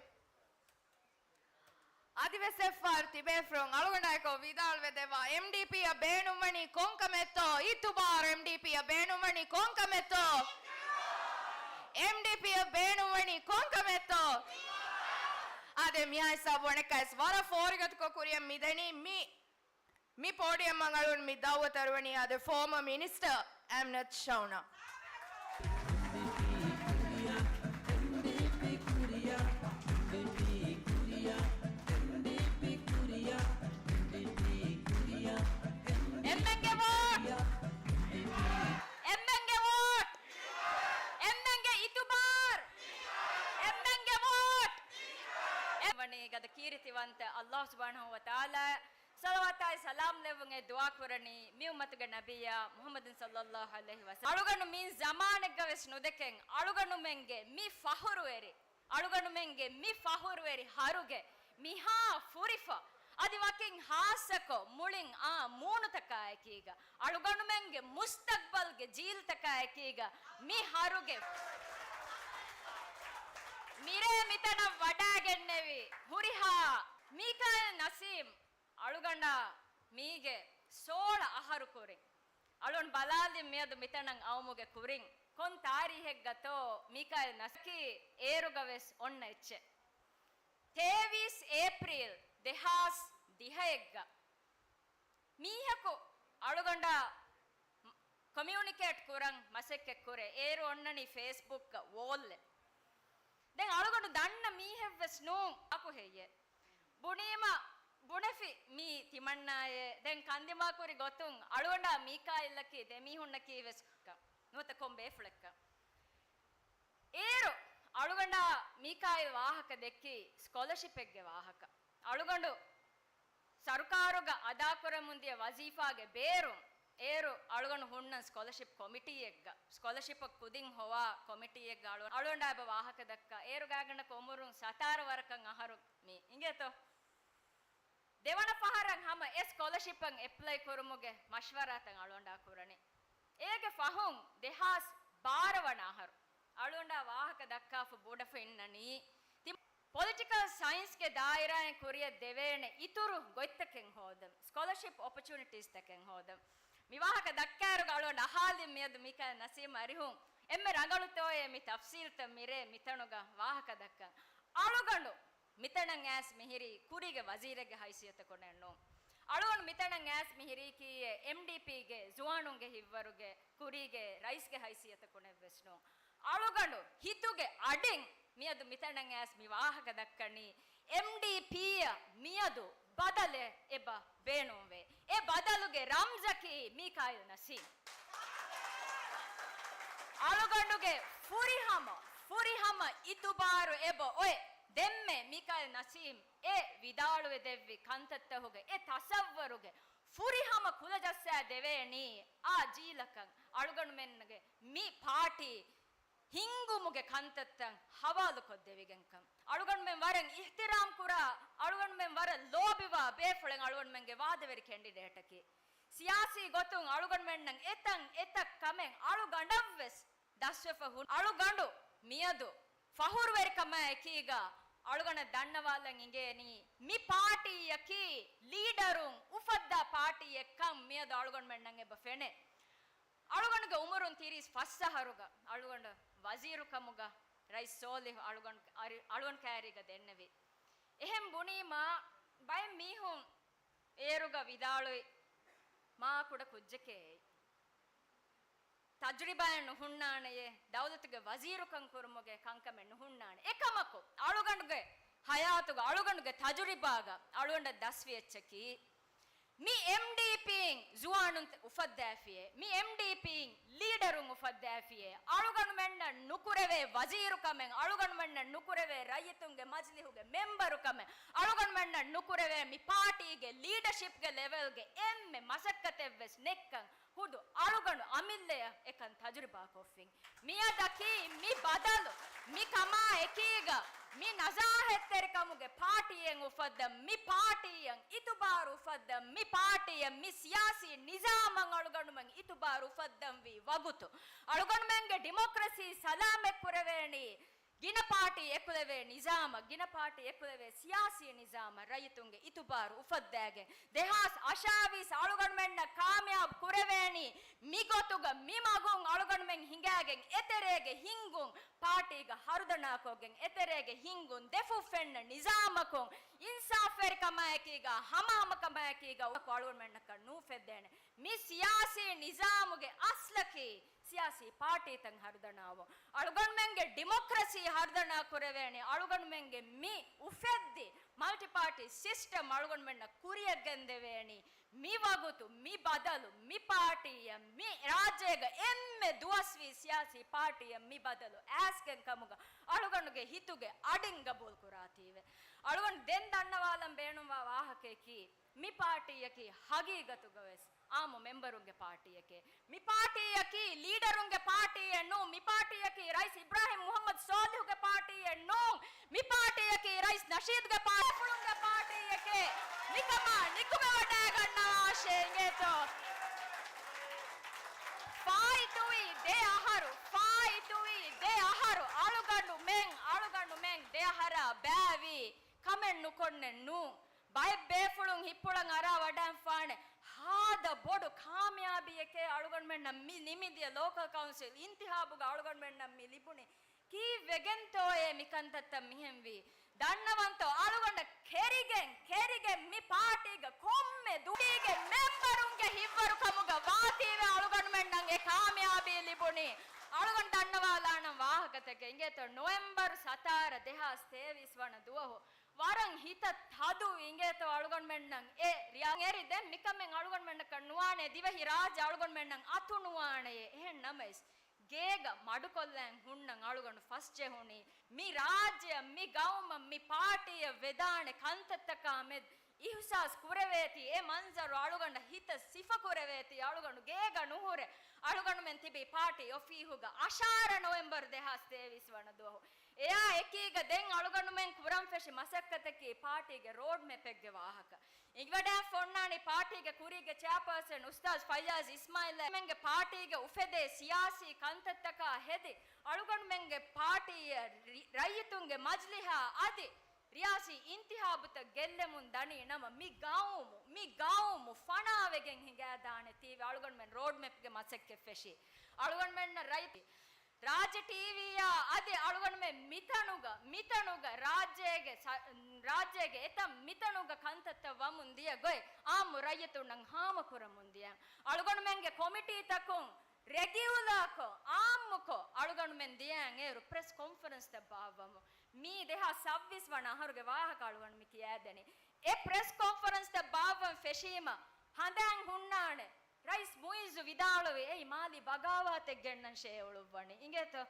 އަދިވެސް އެއްފަހަރު ތިބޭފުޅުން އަޅުގަނޑާއެކު ވިދާޅުވެދެއްވާ، އެމްޑީޕީއަށް ބޭނުންވަނީ ކޮންކަމެއްތޯ؟ އިތުބާރު އެމްޑީޕީއަށް ބޭނުންވަނީ ކޮންކަމެއްތޯ؟ އެމްޑީޕީއަށް ބޭނުންވަނީ ކޮންކަމެއްތޯ؟ އާދެ، މިހާ ހިސާބު އަނެއްކާވެސް ވަރަށް ފޯރިގަދަކޮށް ކުރިއަށް މިދެނީ މި މި ޕޯޑިއަމަށް އަޅުން މި ދައުވަތު އަރުވަނީ އާދެ، ފޯމަ މިނިސްޓަރ އެމްނަތް ޝައުނާ. އެމްއެންގެ ވޯޓް! އެމްއެންގެ ވޯޓް! އެމްއެންގެ އިތުބާރު! އެމްއެންގެ ވޯޓް! ވަނީ ގަދަ ކީރިތިވަންތަ އައްލާހު ސުބްޙާނަހޫ ވަތަޢާލާ ޞަލަވާތާއި ސަލާމް ލެއްވުން އެ ދުޢާ ކުރަނީ މި އުއްމަތުގެ ނަބިއްޔާ މުޙައްމަދު ޞައްލައްލާހު ޢަލައިހި ވަސައްލަމް. އަޅުގަނޑު މި ޒަމާނެއްގަވެސް ނުދެކެން އަޅުގަނޑުމެންގެ މި ފަޚުރުވެރި، އަޅުގަނޑުމެންގެ މި ފަޚުރުވެރި ހަރުގެ މިހާ ފުރިފަ، އަދި ވަކިން ހާއްސަކޮށް މުޅިން އާ މޫނުތަކާ އެކީގަ، އަޅުގަނޑުމެންގެ މުސްތަގްބަލްގެ ޖީލްތަކާ އެކީގަ މި ހަރުގެ މިރޭ މިތަނަށް ވަޑައިގެންނެވި ހުރިހާ މީކާއިލް ނަސީމް އަޅުގަނޑާ މީގެ ސޯޅަ އަހަރު ކުރިން. އަޅުން ބަލާލިން މިއަދު މިތަނަށް އައުމުގެ ކުރިން ކޮން ތާރީހެއްގަތޯ މީކާއިލް ނަސީމް އޭރުގަ ވެސް އޮންނަ އެއްޗެއް. ތޭވީސް އޭޕްރީލް ދެހާސް ދިހައެއްގަ މީހަކު އަޅުގަނޑާ ކޮމިއުނިކޭޓް ކުރަން މަސައްކަތް ކުރޭ. އޭރު އޮންނަނީ ފޭސްބުކްގަ ވޯލްއެއް. ދެން އަޅުގަނޑު ދަންނަ މީހެއްވެސް ނޫން އަކު ހެއްޔޭ. ބުނީމަ ބުނެފި މީ ތިމަންނާއޭ. ދެން ކަންދިމާކުރި ގޮތުން އަޅުގަނޑާ މީކާއިލްއަކީ ދެމީހުންނަކީ ވެސް ނުވަތަ ކޮން ބޭފުޅެއްކަން. އޭރު އަޅުގަނޑާ މީކާއިލް ވާހަކަ ދެއްކީ ސްކޮލަޝިޕެއްގެ ވާހަކަ. އަޅުގަނޑު ސަރުކާރުގަ އަދާކުރަމުންދިޔަ ވަޒީފާގެ ބޭރުން އޭރު އަޅުގަނޑު ހުންނަން ސްކޮލަޝިޕް ކޮމިޓީއެއްގަ، ސްކޮލަށިޕަށް ކުދިން ހޮވާ ކޮމިޓީއެއްގަ އަޅު-، އަޅުގަނޑާ އެބަ ވާހަކަ ދައްކާ. އޭރު ގާތްގަނޑަކަށް އުމުރުން ސަތާރަ ވަރަކަށް އަހަރު މި އިނގޭތޯ. ދެވަނަ ފަހަރަށް ހަމަ އެ ސްކޮލަޝިޕަށް އެޕްލައި ކުރުމުގެ މަޝްވަރާތައް އަޅުގަނޑާ ކުރަނީ. އޭގެ ފަހުން ދެހާސް ބާރަ ވަނަ އަހަރު އަޅުގަނޑާ ވާހަކަ ދައްކާފަ ބުޑަފަ އިންނަނީ. ތި-، ޕޮލިޓިކަލް ސައިންސްގެ ދާއިރާއިން ކުރިއަށް ދެވޭނެ އިތުރު ގޮތްތަކެއް ހޯދަން، ސްކޮލަޝިޕް އޮޕޮޗުނިޓީސްތަކެއް ހޯދަން. މި ވާހަކަ ދައްކާއިރުގަ އަޅުގަނޑު އަހާލިން މިއަދު މީކާއިލް ނަސީމް އަރިހުން އެންމެ ރަނގަޅުތޯއޭ މި ތަފްސީލްތައް މިރޭ މިތަނުގަ ވާހަކަ ދައްކަން. އަޅުގަނޑު މިތަނަށް އައިސް މިހިރީ ކުރީގެ ވަޒީރެއްގެ ހައިސިއްޔަތަކުން ނޫން. އަޅުގަނޑު މިތަނަށް އައިސް މިހިރީކީއޭ އެމްޑީޕީގެ ޒުވާނުންގެ ހިތްވަރުގެ ކުރީގެ ރައީސްގެ ހައިސިއްޔަތަކުން އެއްވެސް ނޫން. އަޅުގަނޑު ހިތުގެ އަޑިން މިއަދު މިތަނަށް އައިސް މި ވާހަކަ ދައްކަނީ އެމްޑީޕީއަށް މިއަދު ބަދަލެއް އެބަ ބޭނުންވޭ. އެ ބަދަލުގެ ރަމްޒަކީ މީކާއިލް ނަސީމް. އަޅުގަނޑުގެ ފުރިހަމަ، ފުރިހަމަ އިތުބާރު އެބަ އޮތް. ދެންމެ މީކާއިލް ނަސީމް އެ ވިދާޅުވެ ދެއްވި ކަންތައްތަހުގެ އެ ތަސައްވަރުގެ ފުރިހަމަ ކުލަޖައްސާ ދެވޭނީ އާ ޖީލަކަށް އަޅުގަނޑުމެންގެ މި ޕާޓީ ހިންގުމުގެ ކަންތައްތައް ހަވާލުކޮށްދެވިގެންކަން. އަޅުގަނޑުމެން ވަރަށް އިޙްތިރާމް ކުރާ، އަޅުގަނޑުމެން ވަރަށް ލޯބިވާ ބޭފުޅެއް އަޅުގަނޑުމެންގެ ވާދަވެރި ކެންޑިޑޭޓަކީ. ސިޔާސީ ގޮތުން އަޅުގަނޑުމެންނަށް އެތަން އެތައް ކަމެއް އަޅުގަނޑަށްވެސް ދަސްވެފަ ހުން. އަޅުގަނޑު މިއަދު ފަޚުރުވެރިކަމާ އެކީގަ އަޅުގަނޑަށް ދަންނަވާލަން އިނގޭނީ، މި ޕާޓީއަކީ ލީޑަރުން އުފައްދާ ޕާޓީއެއްކަން މިއަދު އަޅުގަނޑުމެންނަށް އެބަ ފެނޭ. އަޅުގަނޑުގެ އުމުރުން ތިރީސް ފަސް އަހަރުގަ އަޅުގަނޑު ވަޒީރުކަމުގަ ރައީސް ސޯލިހު އަޅުގަނޑު އަރި-، އަޅުގަނޑު ކައިރީގަ ދެންނެވި. އެހެން ބުނީމާ، ބައެއް މީހުން އޭރުގަ ވިދާޅުވި މާ ކުޑަ ކުއްޖެކޭ އެއީ. ތަޖުރިބާއެއް ނުހުންނާނެޔޭ، ދައުލަތުގެ ވަޒީރުކަން ކުރުމުގެ ކަންކަމެއް ނުހުންނާނެ. އެކަމަކު، އަޅުގަނޑުގެ ހަޔާތުގަ، އަޅުގަނޑުގެ ތަޖުރިބާގަ އަޅުގަނޑަށް ދަސްވި އެއްޗަކީ، މި އެމްޑީޕީން ޒުވާނުން އުފައްދައިފިޔޭ، މި އެމްޑީޕީން ލީޑަރުން އުފައްދައިފިޔޭ، އަޅުގަނޑުމެންނަށް ނުކުރެވޭ ވަޒީރުކަމެއް، އަޅުގަނޑުމެންނަށް ނުކުރެވޭ ރައްޔިތުންގެ މަޖިލިހުގެ މެމްބަރުކަމެއް، އަޅުގަނޑުމެންނަށް ނުކުރެވޭ މި ޕާޓީގެ ލީޑަޝިޕްގެ ލެވެލްގެ އެންމެ މަސައްކަތެއްވެސް ނެއްކަން ހުދު އަޅުގަނޑު އަމިއްލަޔަށް އެކަން ތަޖުރިބާކޮށްފިން. މިއަދަކީ މި ބަދަލު، މި ކަމާ އެކީގަ މި ނަޒާހަތްތެރިކަމުގެ ޕާޓީއެއް އުފައްދަން، މި ޕާޓީއަށް އިތުބާރު އުފައްދަން، މި ޕާޓީއަށް މި ސިޔާސީ ނިޒާމަށް އަޅުގަނޑުމެން އިތުބާރު އުފައްދަންވީ ވަގުތު. އަޅުގަނޑުމެންގެ ޑިމޮކްރަސީ ސަލާމަތް ކުރެވޭނީ ގިނަ ޕާޓީ އެކުލެވޭ ނިޒާމަށް، ގިނަ ޕާޓީ އެކުލެވޭ ސިޔާސީ ނިޒާމަށް ރައްޔިތުންގެ އިތުބާރު އުފައްދައިގެން، ދެހާސް އަށާވީސް އަޅުގަނޑުމެންނަށް ކާމިޔާބު ކުރެވޭނީ މިގޮތުގަ މި މަގުން އަޅުގަނޑުމެން ހިނގައިގެން އެތެރޭގެ ހިންގުން ޕާޓީގަ ހަރުދަނާކޮށްގެން އެތެރޭގެ ހިންގުން ދެފުށް ފެންނަ ނިޒާމަކުން އިންސާފްވެރިކަމާއެކީގަ ހަމަހަމަކަމާއެކީގަ އުކު އަޅުގަނޑުމެންނަކަށް ނޫފެއްދޭނެ. މި ސިޔާސީ ނިޒާމުގެ އަސްލަކީ ސިޔާސީ ޕާޓީތައް ހަރުދަނާވުން. އަޅުގަނޑުމެންގެ ޑިމޮކްރަސީ ހަރުދަނާ ކުރެވޭނެ. އަޅުގަނޑުމެންގެ މި އުފެއްދި މަލްޓިޕާޓީ ސިސްޓަމް އަޅުގަނޑުމެންނަށް ކުރިއަށް ގެންދެވޭނީ. މި ވަގުތު، މި ބަދަލު، މި ޕާޓީއަށް، މި ރާއްޖޭގަ އެންމެ ދުވަސްވީ ސިޔާސީ ޕާޓީއަށް މި ބަދަލު އައިސްގެން ކަމުގަ އަޅުގަނޑުގެ ހިތުގެ އަޑިން ގަބޫލު ކުރާތީވެ. އަޅުގަނޑު ދެން ދަންނަވާލަން ބޭނުންވާ ވާހަކަޔަކީ، މި ޕާޓީއަކީ ހަގީގަތުގަވެސް އާއްމު މެމްބަރުންގެ ޕާޓީއެކޭ. މި ޕާޓީއަކީ ލީޑަރުންގެ ޕާޓީއެއް ނޫން. މި ޕާޓީއަކީ ރައީސް އިބްރާހިމް މުޙައްމަދު ސޯލިހުގެ ޕާޓީއެއް ނޫން. މި ޕާޓީއަކީ ރައީސް ނަޝީދުގެ ޕާޓީއެކޭ. މިކަމާ ނިކުމެވަޑައިގަންނަވާށޭ އިނގޭތޯ. ފާއިތުވީ ދެ އަހަރު، ފާއިތުވީ ދެ އަހަރު. އަޅުގަނޑުމެން، އަޅުގަނޑުމެން ދެ އަހަރާ ބައިވީ ކަމެއް ނުކޮށްނެއް ނޫން. ބައެއް ބޭފުޅުން ހިތްޕުޅަށް އަރާ ވަޑައިންފާނެ. ހާދަ ބޮޑު ކާމިޔާބީއެކޭ އަޅުގަނޑުމެންނަށް މި ނިމިދިޔަ ލޯކަލް ކައުންސިލް އިންތިހާބުގަ އަޅުގަނޑުމެންނަށް މި ލިބުނީ. ކީއްވެގެންތޯއޭ މިކަންތައްތައް މިހެންވީ؟ ދަންނަވަންތޯ؟ އަޅުގަނޑަށް ކެރިގެން، ކެރިގެން މި ޕާޓީގެ ކޮންމެ ދުވަހެއްގެ މެމްބަރުންގެ ހިތްވަރުކަމުގަ ވާތީވެ އަޅުގަނޑުމެންނަށް އެ ކާމިޔާބީ ލިބުނީ. އަޅުގަނޑު ދަންނަވާލާނަން ވާހަކަތަކެއް އިނގޭތޯ، ނޮވެމްބަރު ސަތާރަ ދެހާސް ތޭވީސް ވަނަ ދުވަހު ވަރަށް ހިތަށް ތަދު އިނގޭތޯ އަޅުގަނޑުމެންނަށް އެ ރިޔާ އެރި. ދެން މިކަމެއް އަޅުގަނޑުމެންނަކަށް ނުވާނެ، ދިވެހި ރާއްޖެ އަޅުގަނޑުމެންނަށް އަތުނުވާނެޔޭ. އެހެން ނަމަވެސް، ގޭގަ މަޑުކޮށްލަން ހުންނަން އަޅުގަނޑު ފަސްޖެހުނީ، މި ރާއްޖެއަށް، މި ގައުމަށް، މި ޕާޓީއަށް ވެދާނެ ކަންތައްތަކާމެދު އިހުސާސް ކުރެވޭތީ، އެ މަންޒަރު އަޅުގަނޑަށް ހިތަށް ސިފަ ކުރެވޭތީ، އަޅުގަނޑު ގޭގަ ނުހުރެ، އަޅުގަނޑުމެން ތިބީ ޕާޓީ އޮފީހުގަ އަށާރަ ނޮވެމްބަރު ދެހާސް ތޭވީސް ވަނަ ދުވަހު. އެއާ އެކީގަ ދެން އަޅުގަނޑުމެން ކުރަން ފެށި މަސައްކަތަކީ ޕާޓީގެ ރޯޑްމެޕެއްގެ ވާހަކަ. އިނގިވަޑައި ފޮންނާނީ ޕާޓީގެ ކުރީގެ ޗެއާޕާސަން އުސްތާޒް ފައްޔާޒް އިސްމާއިލް. މެންގެ ޕާޓީގެ އުފެދޭ ސިޔާސީ ކަންތައްތަކާ ހެދި، އަޅުގަނޑުމެންގެ ޕާޓީއަށް ރި-، ރައްޔިތުންގެ މަޖިލިހާ އަދި ރިޔާސީ އިންތިހާބުތައް ގެއްލެމުން ދަނީ ނަމަ، މި ގައުމު، މި ގައުމު ފަނާވެގެން ހިނގައިދާނެތީވެ އަޅުގަނޑުމެން ރޯޑްމެޕްގެ މަސައްކަތް ފެށީ. އަޅުގަނޑުމެންނަށް ރައްޔި-، ރާއްޖެ ޓީވީއާ އަދި އަޅުގަނޑުމެން މިތަނުގަ، މިތަނުގަ ރާއްޖޭގެ ސަ-، ރާއްޖޭގެ އެތައް މިތަނުގަ ކަންތައްތައް ވަމުން ދިޔަ ގޮތް އާއްމު ރައްޔިތުންނަށް ހާމަކުރަމުން ދިޔަ. އަޅުގަނޑުމެންގެ ކޮމިޓީތަކުން ރެގިއުލާކޮށް، އާއްމުކޮށް އަޅުގަނޑުމެން ދިޔައިން އޭރު ޕްރެސް ކޮންފަރެންސްތައް ބާއްވަމު. މީ ދެހާސް ސައްބީސް ވަނަ އަހަރުގެ ވާހަކަ އަޅުގަނޑު މި ކިޔައިދެނީ. އެ ޕްރެސް ކޮންފަރެންސްތައް ބާއްވަން ފެށީމަ ހަނދާން ހުންނާނެ. ރައީސް މުއިއްޒު ވިދާޅުވި އެއީ މާލީ ބަޣާވާތެއް ގެންނަން ޝޭ އުޅުއްވަނީ. އިނގޭތޯ؟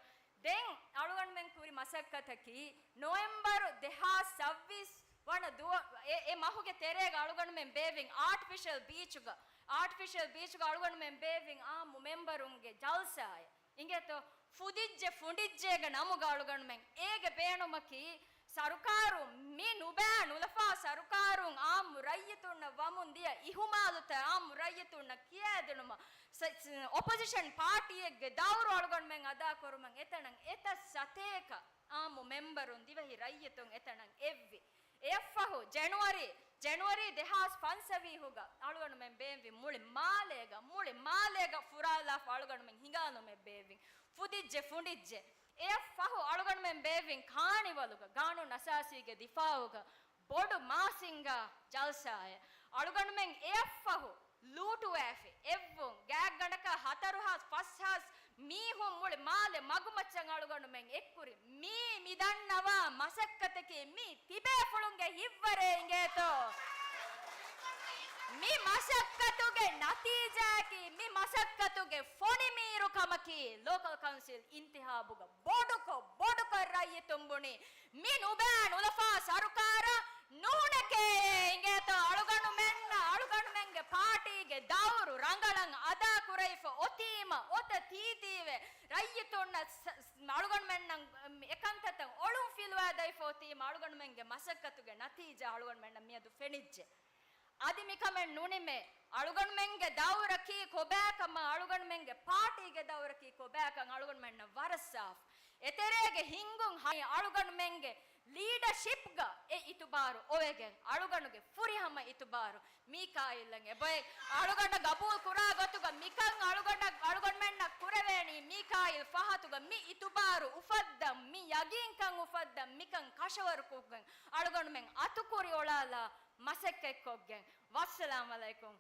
ދެން އަޅުގަނޑުމެން ކުރި މަސައްކަތަކީ ނޮވެމްބަރު ދެހާސް ސައްބީސް ވަނަ ދުވަ-، އެ، އެ މަހުގެ ތެރޭގަ އަޅުގަނޑުމެން ބޭއްވިން އާޓިފިޝަލް ބީޗުގަ، އާޓިފިޝަލް ބީޗުގަ އަޅުގަނޑުމެން ބޭއްވިން އާއްމު މެމްބަރުންގެ ޖަލްސާއެއް. އިނގޭތޯ؟ ފުދިއްޖެ ފުނޑިއްޖޭގެ ނަމުގަ އަޅުގަނޑުމެން އޭގެ ބޭނުމަކީ، ސަރުކާރުން މި ނުބައި ނުލަފާ ސަރުކާރުން އާއްމު ރައްޔިތުންނަށް ވަމުން ދިޔަ އިހުމާލުތައް އާއްމު ރައްޔިތުންނަށް ކިޔައިދިނުމަށް ސަ-، ސ-، އޮޕޮޒިޝަން ޕާޓީއެއްގެ ދައުރު އަޅުގަނޑުމެން އަދާކުރުމަށް އެތަނަށް އެތައް ސަތޭކަ އާއްމު މެމްބަރުން ދިވެހި ރައްޔިތުން އެތަނަށް އެއްވި. އެއަށްފަހު ޖެނުއަރީ، ޖެނުއަރީ ދެހާސް ފަންސަވީހުގަ އަޅުގަނޑުމެން ބޭންވި މުޅި މާލޭގަ، މުޅި މާލޭގަ ފުރާލާފަ އަޅުގަނޑުމެން ހިނގާލުމެއް ބޭއްވިން. ފުދިއްޖެ ފުނޑިއްޖެ. އެއަށްފަހު އަޅުގަނޑުމެން ބޭއްވިން ކާނިވަލުގަ، ގާނޫނު އަސާސީގެ ދިފާއުގަ ބޮޑު މާސް ހިނގާ ޖަލްސާއެއް. އަޅުގަނޑުމެން އެއަށްފަހު ލޫޓުވެފި އެއްވުން، ގާތްގަނޑަކަށް ހަތަރު ހާސް ފަސް ހާސް މީހުން މުޅި މާލެ މަގުމައްޗަށް އަޅުގަނޑުމެން އެއްކުރި. މީ މިދަންނަވާ މަސައްކަތަކީ މީ ތިބޭފުޅުންގެ ހިތްވަރޭ އިނގޭތޯ؟ މި މަސައްކަތުގެ ނަތީޖާއަކީ، މި މަސައްކަތުގެ ފޮނިމީރު ކަމަކީ، ލޯކަލް ކައުންސިލް އިންތިހާބުގަ ބޮޑުކޮށް، ބޮޑުކޮށް ރައްޔިތުން ބުނީ، މި ނުބައި ނުލަފާ ސަރުކާރަށް ނޫނެކޭ އިނގޭތޯ؟ އަޅުގަނޑުމެންނަށް، އަޅުގަނޑުމެންގެ ޕާޓީގެ ދައުރު ރަނގަޅަށް އަދާކުރެވިފަ އޮތީމަ، އޮތަ ތީތީވެ ރައްޔިތުންނަށް ސ-، ސ-، އަޅުގަނޑުމެންނަށް އެކަންތައްތައް އޮޅުން ފިލުވާދައިފަ އޮތީމަ، އަޅުގަނޑުމެންގެ މަސައްކަތުގެ ނަތީޖާ އަޅުގަނޑުމެންނަށް މިއަދު ފެނިއްޖެ. އަދި މިކަމެއް ނުނިމޭ. އަޅުގަނޑުމެންގެ ދައުރަކީ ކޮބާކަމާ، އަޅުގަނޑުމެންގެ ޕާޓީގެ ދައުރަކީ ކޮބާކަން އަޅުގަނޑުމެންނަށް ވަރަށް ސާފު. އެތެރޭގެ ހިންގުން ހައި އަޅުގަނޑުމެންގެ ލީޑަޝިޕްގަ އެ އިތުބާރު އޮވެގެން، އަޅުގަނޑުގެ ފުރިހަމަ އިތުބާރު މީކާއިލަށް އެބައޮތް. އަޅުގަނޑަށް ގަބޫލު ކުރާ ގޮތުގަ މިކަން އަޅުގަނޑަށް، އަޅުގަނޑުމެންނަށް ކުރެވޭނީ މީކާއިލް ފަހަތުގަ މި އިތުބާރު އުފައްދަން، މި ޔަގީންކަން އުފައްދަން، މިކަން ކަށަވަރުކޮށްގެން އަޅުގަނޑުމެން އަތުކުރި އޮޅާލާ މަސައްކަތްކޮށްގެން. ވައްސަލާމް އަލައިކުމް.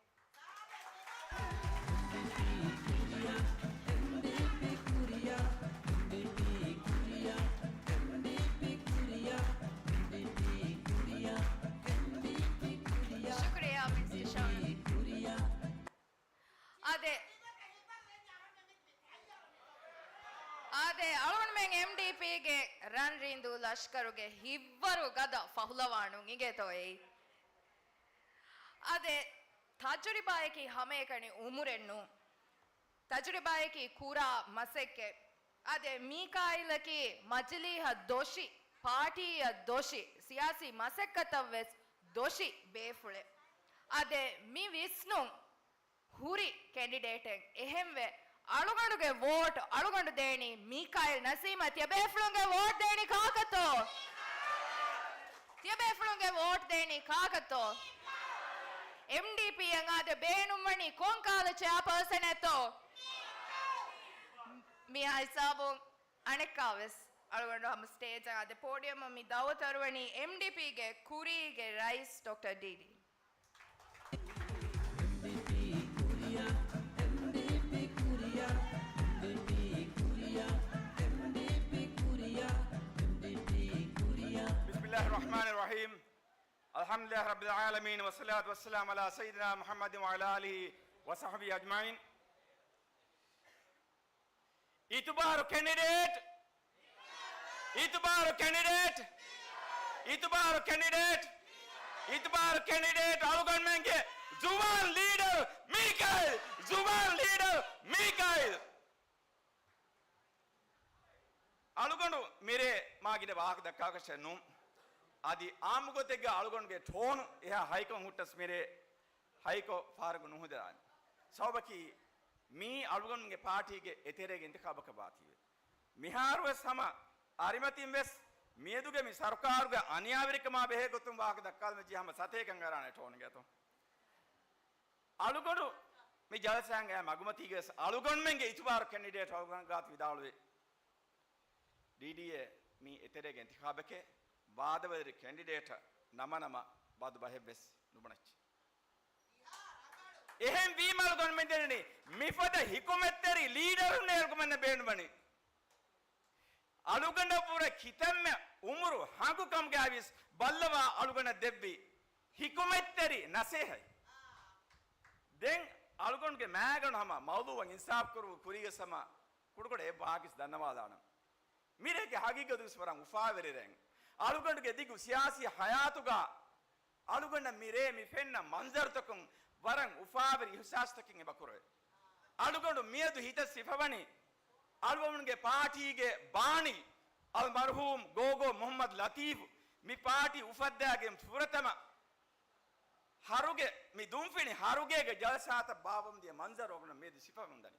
ޝުކުރިއްޔާ، މިސްޓަ ޝައުނަ. އާދެ، އާދެ، އަޅުގަނޑުމެން އެމްޑީޕީގެ ރަން ރީނދޫ ލަޝްކަރުގެ ހިތްވަރު ގަދަ ފަހުލަވާނުން އިނގޭތޯއޭ. އާދެ، ތަޖުރިބާއަކީ ހަމައެކަނި އުމުރެއް ނޫން. ތަޖުރިބާއަކީ ކުރާ މަސައްކަތް. އާދެ، މީކާއިލަކީ މަޖިލީހަށް ދޮށި، ޕާޓީއަށް ދޮށި، ސިޔާސީ މަސައްކަތަށް ވެސް ދޮށި ބޭފުޅެއް. އާދެ، މި ވިސްނުން ހުރި ކެނޑިޑޭޓެއް. އެހެންވެ، އަޅުގަނޑުގެ ވޯޓް އަޅުގަނޑު ދޭނީ މީކާއިލް ނަސީމަށް. ތިޔަބޭފުޅުންގެ ވޯޓް ދޭނީ ކާކަށްތޯ؟ ތިޔަބޭފުޅުންގެ ވޯޓް ދޭނީ ކާކަށްތޯ؟ އެމްޑީޕީއަށް. އާދެ، ބޭނުންވަނީ ކޮން ކަހަލަ ޗެއާޕާސަނެއްތޯ؟ މި ހިސާބުން އަނެއްކާވެސް އަޅުގަނޑު ހަމަ ސްޓޭޖަށް އާދެ، ޕޯޑިއަމަށް މި ދައުވަތު އަރުވަނީ އެމްޑީޕީގެ ކުރީގެ ރައީސް ޑޮކްޓަރ ޑީޑީ. بسم الله الرحمن الرحيم. الحمد لله رب العالمين، والصلاة والسلام على سيدنا محمد وعلى آله وصحبه أجمعين. އިތުބާރު ކެނޑިޑޭޓް! އިތުބާރު ކެނޑިޑޭޓް! އިތުބާރު ކެނޑިޑޭޓް! އިތުބާރު ކެނޑިޑޭޓް! އަޅުގަނޑުމެންގެ ޒުވާން ލީޑަރު މީކާއިލް! ޒުވާން ލީޑަރު މީކާއިލް! އަޅުގަނޑު މިރޭ މާ ގިނަ ވާހަކަ ދައްކާކަށެއް ނޫން. އަދި އާއްމުގޮތެއްގަ އަޅުގަނޑުގެ ޓޯނު އެހާ ހައިކޮށް ހުއްޓަސް މިރޭ ހައިކޮށް ފަހަރަކު ނުހުދަރާނެ. ސަބަބަކީ މީ އަޅުގަނޑުގެ ޕާޓީގެ އެތެރޭގެ އިންތިޚާބަކަށް ވާތީވެ. މިހާރުވެސް ހަމަ އަރިމަތިން ވެސް މިއަދުގެ މި ސަރުކާރުގެ އަނިޔާވެރިކަމާ ބެހޭ ގޮތުން ވާހަކަ ދައްކާލަމެއްޖެ ހަމަ ސަތޭކަން އަރާނެ ޓޯނުގެ އަތުން. އަޅުގަނޑު މި ޖަލްސާގައި މަގުމަތީގަވެސް އަޅުގަނޑުމެންގެ އިތުބާރު ކެނޑިޑޭޓް އަޅުގަނޑު ގާތު ވިދާޅުވި ޑީޑީއޭ މީ އެތެރޭގެ އިންތިޚާބެކޭ ވާދަވެރި ކެނޑިޑޭޓަށް ނަމަނަމަ ބަދު ބަހެއްވެސް ނުބުނައްޗި. އެހެން ވީމަ އަޅުގަނޑުމެން ދެންނެވީ މިފަދަ ހިކުމަތްތެރި ލީޑަރުންނޭ އަޅުގަނޑަށް ބޭނުންވަނީ. އަޅުގަނޑަށްވުރެ ކިތަންމެ އުމުރު ހަނގު ކަމުގައިވިޔަސް ބައްލަވާ އަޅުގަނޑަށް ދެއްވި ހިކުމަތްތެރި ނަސޭހަތް. ދެން އަޅުގަނޑުގެ މާގަނޑު ހަމަ މައުލޫއަށް އިންސާފް ކުރު ކުރީގެ ހަމަ ކުޑަކުޑަ އެއް ވާހަކަ ދަންނަވާލާނަން. މިރޭގެ ހަގީގަތުވެސް ވަރަށް އުފާވެރި ރޭން. އަޅުގަނޑުގެ ދިގު ސިޔާސީ ހަޔާތުގަ އަޅުގަނޑަށް މިރޭ މި ފެންނަ މަންޒަރުތަކުން ވަރަށް އުފާވެރި އިހުސާސްތަކެއް އެބަކުރެވޭ. އަޅުގަނޑު މިއަދު ހިތަށް ސިފަވަނީ އަޅުގަނޑުގެ ޕާޓީގެ ބާނީ އަލްމަރްޙޫމް ގޯގޯ މުޙައްމަދު ލަތީފު މި ޕާޓީ އުފައްދާގެން ފުރަތަމަ ހަރުގެ މި ދުންފިނި ހަރުގޭގެ ޖަލްސާތައް ބާއްވަމުންދިޔަ މަންޒަރު އަޅުގަނޑަށް މިއަދު ސިފަވަމުންދަނީ.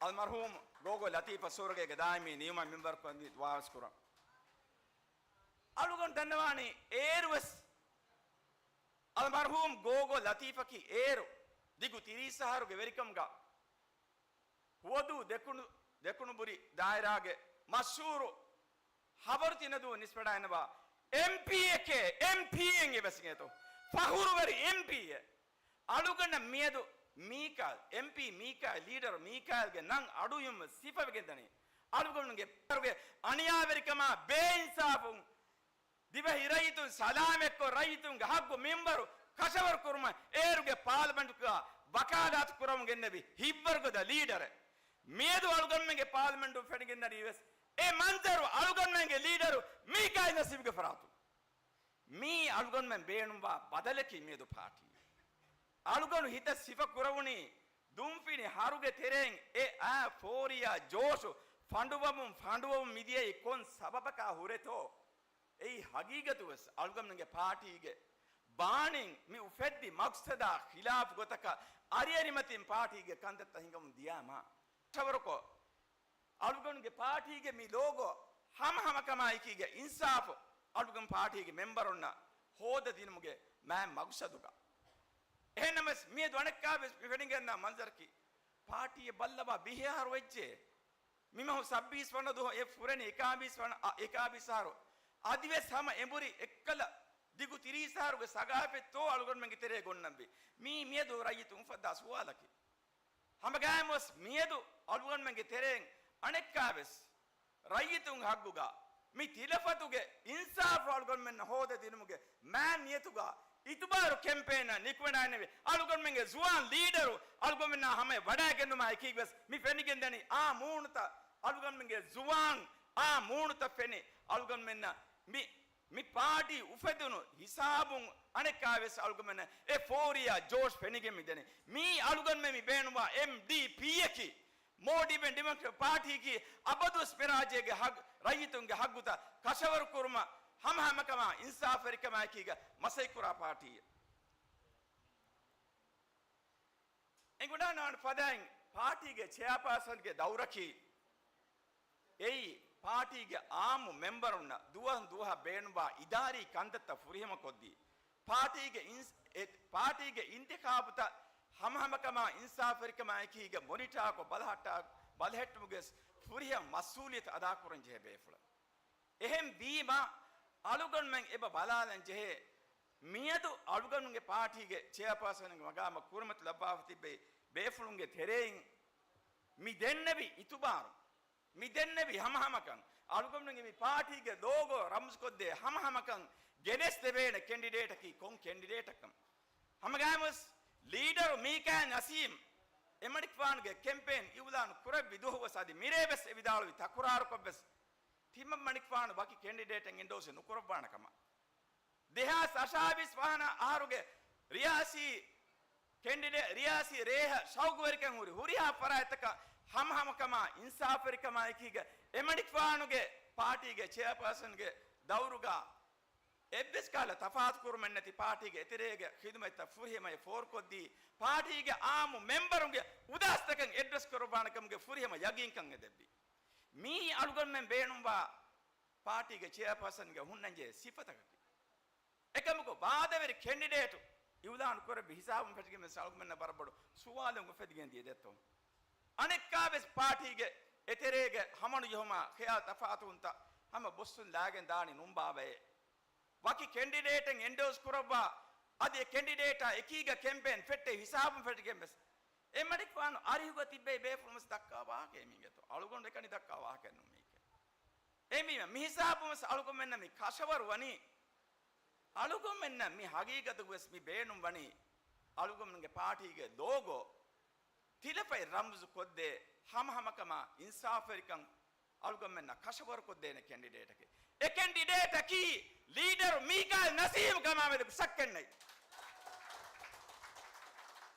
އަލްމަރްޙޫމް ގޯގޯ ލަތީފަށް ސުވަރުގޭގެ ދާއިމީ ނިޢުމަތް މިންވަރުކޮށް ދުޢާވެސް ކުރަން. އަޅުގަނޑު ދަންނަވާނީ އޭރުވެސް އަލްމަރްޙޫމް ގޯގޯ ލަތީފަކީ އޭރު ދިގު ތިރީސް އަހަރުގެ ވެރިކަމުގަ ހުވަދޫ ދެކުނު، ދެކުނުބުރި ދާއިރާގެ މަޝްހޫރު ހަވަރު ތިނަދޫ ނިސްބަޑާއިންނަވާ އެމްޕީއެކޭ، އެމްޕީއެން އެވެސް އިނގޭތޯ. ފަޚުރުވެރި އެމްޕީއެ. އަޅުގަނޑަށް މިއަދު މީކާއިލް، އެމްޕީ މީކާއިލް، ލީޑަރު މީކާއިލްގެ ނަން އަޑުއިވުމަށް ސިފަވެގެން ދަނީ. އަޅުގަނޑުގެ އަނިޔާވެރިކަމާ ބޭއިންސާފުން ދިވެހި ރައްޔިތުން ސަލާމަތްކޮށް، ރައްޔިތުންގެ ހައްގު މިންވަރު ކަށަވަރު ކުރުމަށް އޭރުގެ ޕާލަމެންޓުގަ ވަކާލާތު ކުރަމުން ގެންނެވި ހިތްވަރުގަދަ ލީޑަރެއް. މިއަދު އަޅުގަނޑުމެންގެ ޕާލަމެންޓުން ފެނިގެންދަނީ ވެސް އެ މަންޒަރު އަޅުގަނޑުމެންގެ ލީޑަރު މީކާއިލް ނަސީބުގެ ފަރާތުން. މީ އަޅުގަނޑުމެން ބޭނުންވާ ބަދަލަކީ މިއަދު ޕާޓީ. އަޅުގަނޑު ހިތަށް ސިފަ ކުރަވުނީ ދުންފިނި ހަރުގެ ތެރެއިން އެ އާ ފޯރިޔާ ޖޯޝު ފަނޑުވަމުން ފަނޑުވަމުން މިދިޔައީ ކޮން ސަބަބަކާ ހުރެތޯ؟ އެއީ ހަގީގަތުވެސް އަޅުގަނޑުގެ ޕާޓީގެ ބާނީން މި އުފެއްދި މަގްސަދާ ޚިލާފު ގޮތަކަށް އަރިއަރިމަތިން ޕާޓީގެ ކަންތައްތައް ހިނގަމުން ދިޔާމާ ކަށަވަރުކޮށް، އަޅުގަނޑުގެ ޕާޓީގެ މި ލޯގޯ ހަމަހަމަކަމާއެކީގެ އިންސާފު އަޅުގަނޑު ޕާޓީގެ މެމްބަރުންނަށް ހޯދަދިނުމުގެ މާތް މަގުސަދުގަ. އެހެންނަމަވެސް މިއަދު އަނެއްކާވެސް މި ފެނިގެންނަ މަންޒަރަކީ ޕާޓީއެއް ބައްލަވާ ބިހި އަހަރު ވެއްޖެ. މިމަހު ސައްބީސް ވަނަ ދުވަހު އެ ފުރެނީ އެކާވީސް ވަނަ، އަ، އެކާވީސް އަހަރު. އަދިވެސް ހަމަ އެނބުރި އެއްކަލަ ދިގު ތިރީސް އަހަރުގެ ސަގާފަތްތޯ އަޅުގަނޑުމެންގެ ތެރޭ ގޮންނަންވީ. މީ މިއަދު ރައްޔިތުން އުފައްދާ ސުވާލަކީ. ހަމަގައިމުވެސް މިއަދު އަޅުގަނޑުމެންގެ ތެރެއިން އަނެއްކާވެސް ރައްޔިތުންގެ ހައްގުގަ މި ތިލަފަތުގެ އިންސާފު އަޅުގަނޑުމެންނަށް ހޯދަދިނުމުގެ މާތް ނިޔަތުގަ އިތުބާރު ކެމްޕޭނަށް ނިކުމެނާނެވި އަޅުގަނޑުމެންގެ ޒުވާން ލީޑަރު އަޅުގަނޑުމެންނާ ހަމަޔަށް ވަޑައިގެންނުމާ އެކީގަވެސް މި ފެނިގެންދަނީ އާ މޫނުތައް އަޅުގަނޑުމެންގެ ޒުވާން އާ މޫނުތައް ފެނި އަޅުގަނޑުމެންނަށް މި މި ޕާޓީ އުފެދުނު ހިސާބުން އަނެއްކާވެސް އަޅުގަނޑުމެންނަށް އެ ފޯރިޔާ ޖޯޝް ފެނިގެން މިދެނީ. މީ އަޅުގަނޑުމެން މި ބޭނުންވާ އެމްޑީޕީއަކީ، މޯލްޑިވިއަން ޑިމޮކްރެޓިކް ޕާޓީއަކީ، އަބަދުވެސް މިރާއްޖޭގެ ހައްގު، ރައްޔިތުންގެ ހައްގުތައް ކަށަވަރު ކުރުމަށް ހަމަހަމަކަމާ އިންސާފުވެރިކަމާއެކީގަ މަސައްކަތްކުރާ ޕާޓީއެއް. އެނގުނާނާން ފަދައިން ޕާޓީގެ ޗެއާޕާސަންގެ ދައުރަކީ، އެއީ ޕާޓީގެ އާއްމު މެމްބަރުންނަށް ދުވަހުން ދުވަހަށް ބޭނުންވާ އިދާރީ ކަންތައްތައް ފުރިހަމަކޮށްދީ، ޕާޓީގެ އިންސް-، އެ-، ޕާޓީގެ އިންތިޚާބުތައް ހަމަހަމަކަމާ އިންސާފުވެރިކަމާއެކީގަ މޮނިޓާކޮށް ބަލަހައްޓާ-، ބަލަހެއްޓުމުގެ ފުރިހަމަ މަސްއޫލިއްޔަތު އަދާކުރަންޖެހޭ ބޭފުޅެއް. އެހެން ވީމަ، އަޅުގަނޑުމެން އެބަ ބަލާލަން ޖެހޭ، މިއަދު އަޅުގަނޑުގެ ޕާޓީގެ ޗެއާޕާސަންގެ މަގާމަށް ކުރިމަތިލައްވާފަ ތިއްބެވި ބޭފުޅުންގެ ތެރެއިން މި ދެންނެވި އިތުބާރު، މި ދެންނެވި ހަމަހަމަކަން، އަޅުގަނޑުގެ މި ޕާޓީގެ ލޯގޯ ރަމްޒުކޮށްދޭ ހަމަހަމަކަން ގެނެސްދެވޭނެ ކެންޑިޑޭޓަކީ ކޮން ކެންޑިޑޭޓަކަން. ހަމަގައިމުވެސް ލީޑަރު މީކާ ނަސީމް އެމަނިކުފާނުގެ ކެމްޕޭން އިއުލާނު ކުރެއްވި ދުވަހުވެސް އަދި މިރޭވެސް އެ ވިދާޅުވި ތަކުރާރުކޮށްވެސް ތިމަންމަނިކުފާނު ވަކި ކެންޑިޑޭޓެއް އެންޑޯސް ނުކުރައްވާނެ ކަމަށް. ދެހާސް އަށާވީސް ވަނަ އަހަރުގެ ރިޔާސީ ކެންޑިޑޭ-، ރިޔާސީ ރޭހަށް ޝައުގުވެރިކަން ހުރި ހުރިހާ ފަރާތްތަކަށް ހަމަހަމަކަމާ އިންސާފުވެރިކަމާއެކީގަ އެމަނިކުފާނުގެ ޕާޓީގެ ޗެއާޕާސަންގެ ދައުރުގަ އެއްވެސް ކަހަލަ ތަފާތުކުރުމެއް ނެތި ޕާޓީގެ އެތެރޭގެ ޚިދުމަތްތައް ފުރިހަމަޔަށް ފޯރުކޮށްދީ، ޕާޓީގެ އާއްމު މެމްބަރުންގެ އުދާސްތަކަށް އެޑްރެސް ކުރައްވާނެ ކަމުގެ ފުރިހަމަ ޔަގީންކަން އެދެއްވި. މީ އަޅުގަނޑުމެން ބޭނުންވާ ޕާޓީގެ ޗެއާޕާސަންގެ ހުންނަންޖެހޭ ސިފަތަކަކީ. އެކަމަކު ވާދަވެރި ކެންޑިޑޭޓު އިއުލާނު ކުރެއްވި ހިސާބުން ފެށިގެން ވެސް އަޅުގަނޑުމެންނަށް ވަރަށް ބޮޑު ސުވާލެއް އުފެދިގެން ދިޔަ ދެއްތޯ؟ އަނެއްކާވެސް ޕާޓީގެ އެތެރޭގެ ހަމަނުޖެހުމާ ޚިޔާލު ތަފާތުވުންތައް ހަމަ ބޮއްސުން ލާގެން ދާނީ ނޫންބާވައޭ. ވަކި ކެންޑިޑޭޓެއް އެންޑޯސް ކުރައްވާ، އަދި އެ ކެންޑިޑޭޓާ އެކީގަ ކެމްޕޭން ފެއްޓެވި ހިސާބުން ފެށިގެން ވެސް އެމަނިކުފާނު އަރިހުގަ ތިއްބެވި ބޭފުޅުން ވެސް ދައްކާ ވާހަކައެއް މީގެތޯ؟ އަޅުގަނޑު އެކަނި ދައްކާ ވާހަކައެއް ނޫން މީކެ. އެހެންވީމަ، މި ހިސާބުން ވެސް އަޅުގަނޑުމެންނަށް މި ކަށަވަރު ވަނީ، އަޅުގަނޑުމެންނަށް މި ހަގީގަތުގަ ވެސް މި ބޭނުން ވަނީ، އަޅުގަނޑުގެ ޕާޓީގެ ލޯގޯ ތިލަފަތް ރަމްޒު ކޮށްދޭ ހަމަހަމަކަމާ އިންސާފުވެރިކަން އަޅުގަނޑުމެންނަށް ކަށަވަރުކޮށްދޭނެ ކެންޑިޑޭޓަކީ، އެ ކެންޑިޑޭޓަކީ ލީޑަރު މީކާއިލް ނަސީމް ކަމާމެދު ޝައްކެއްނެތް.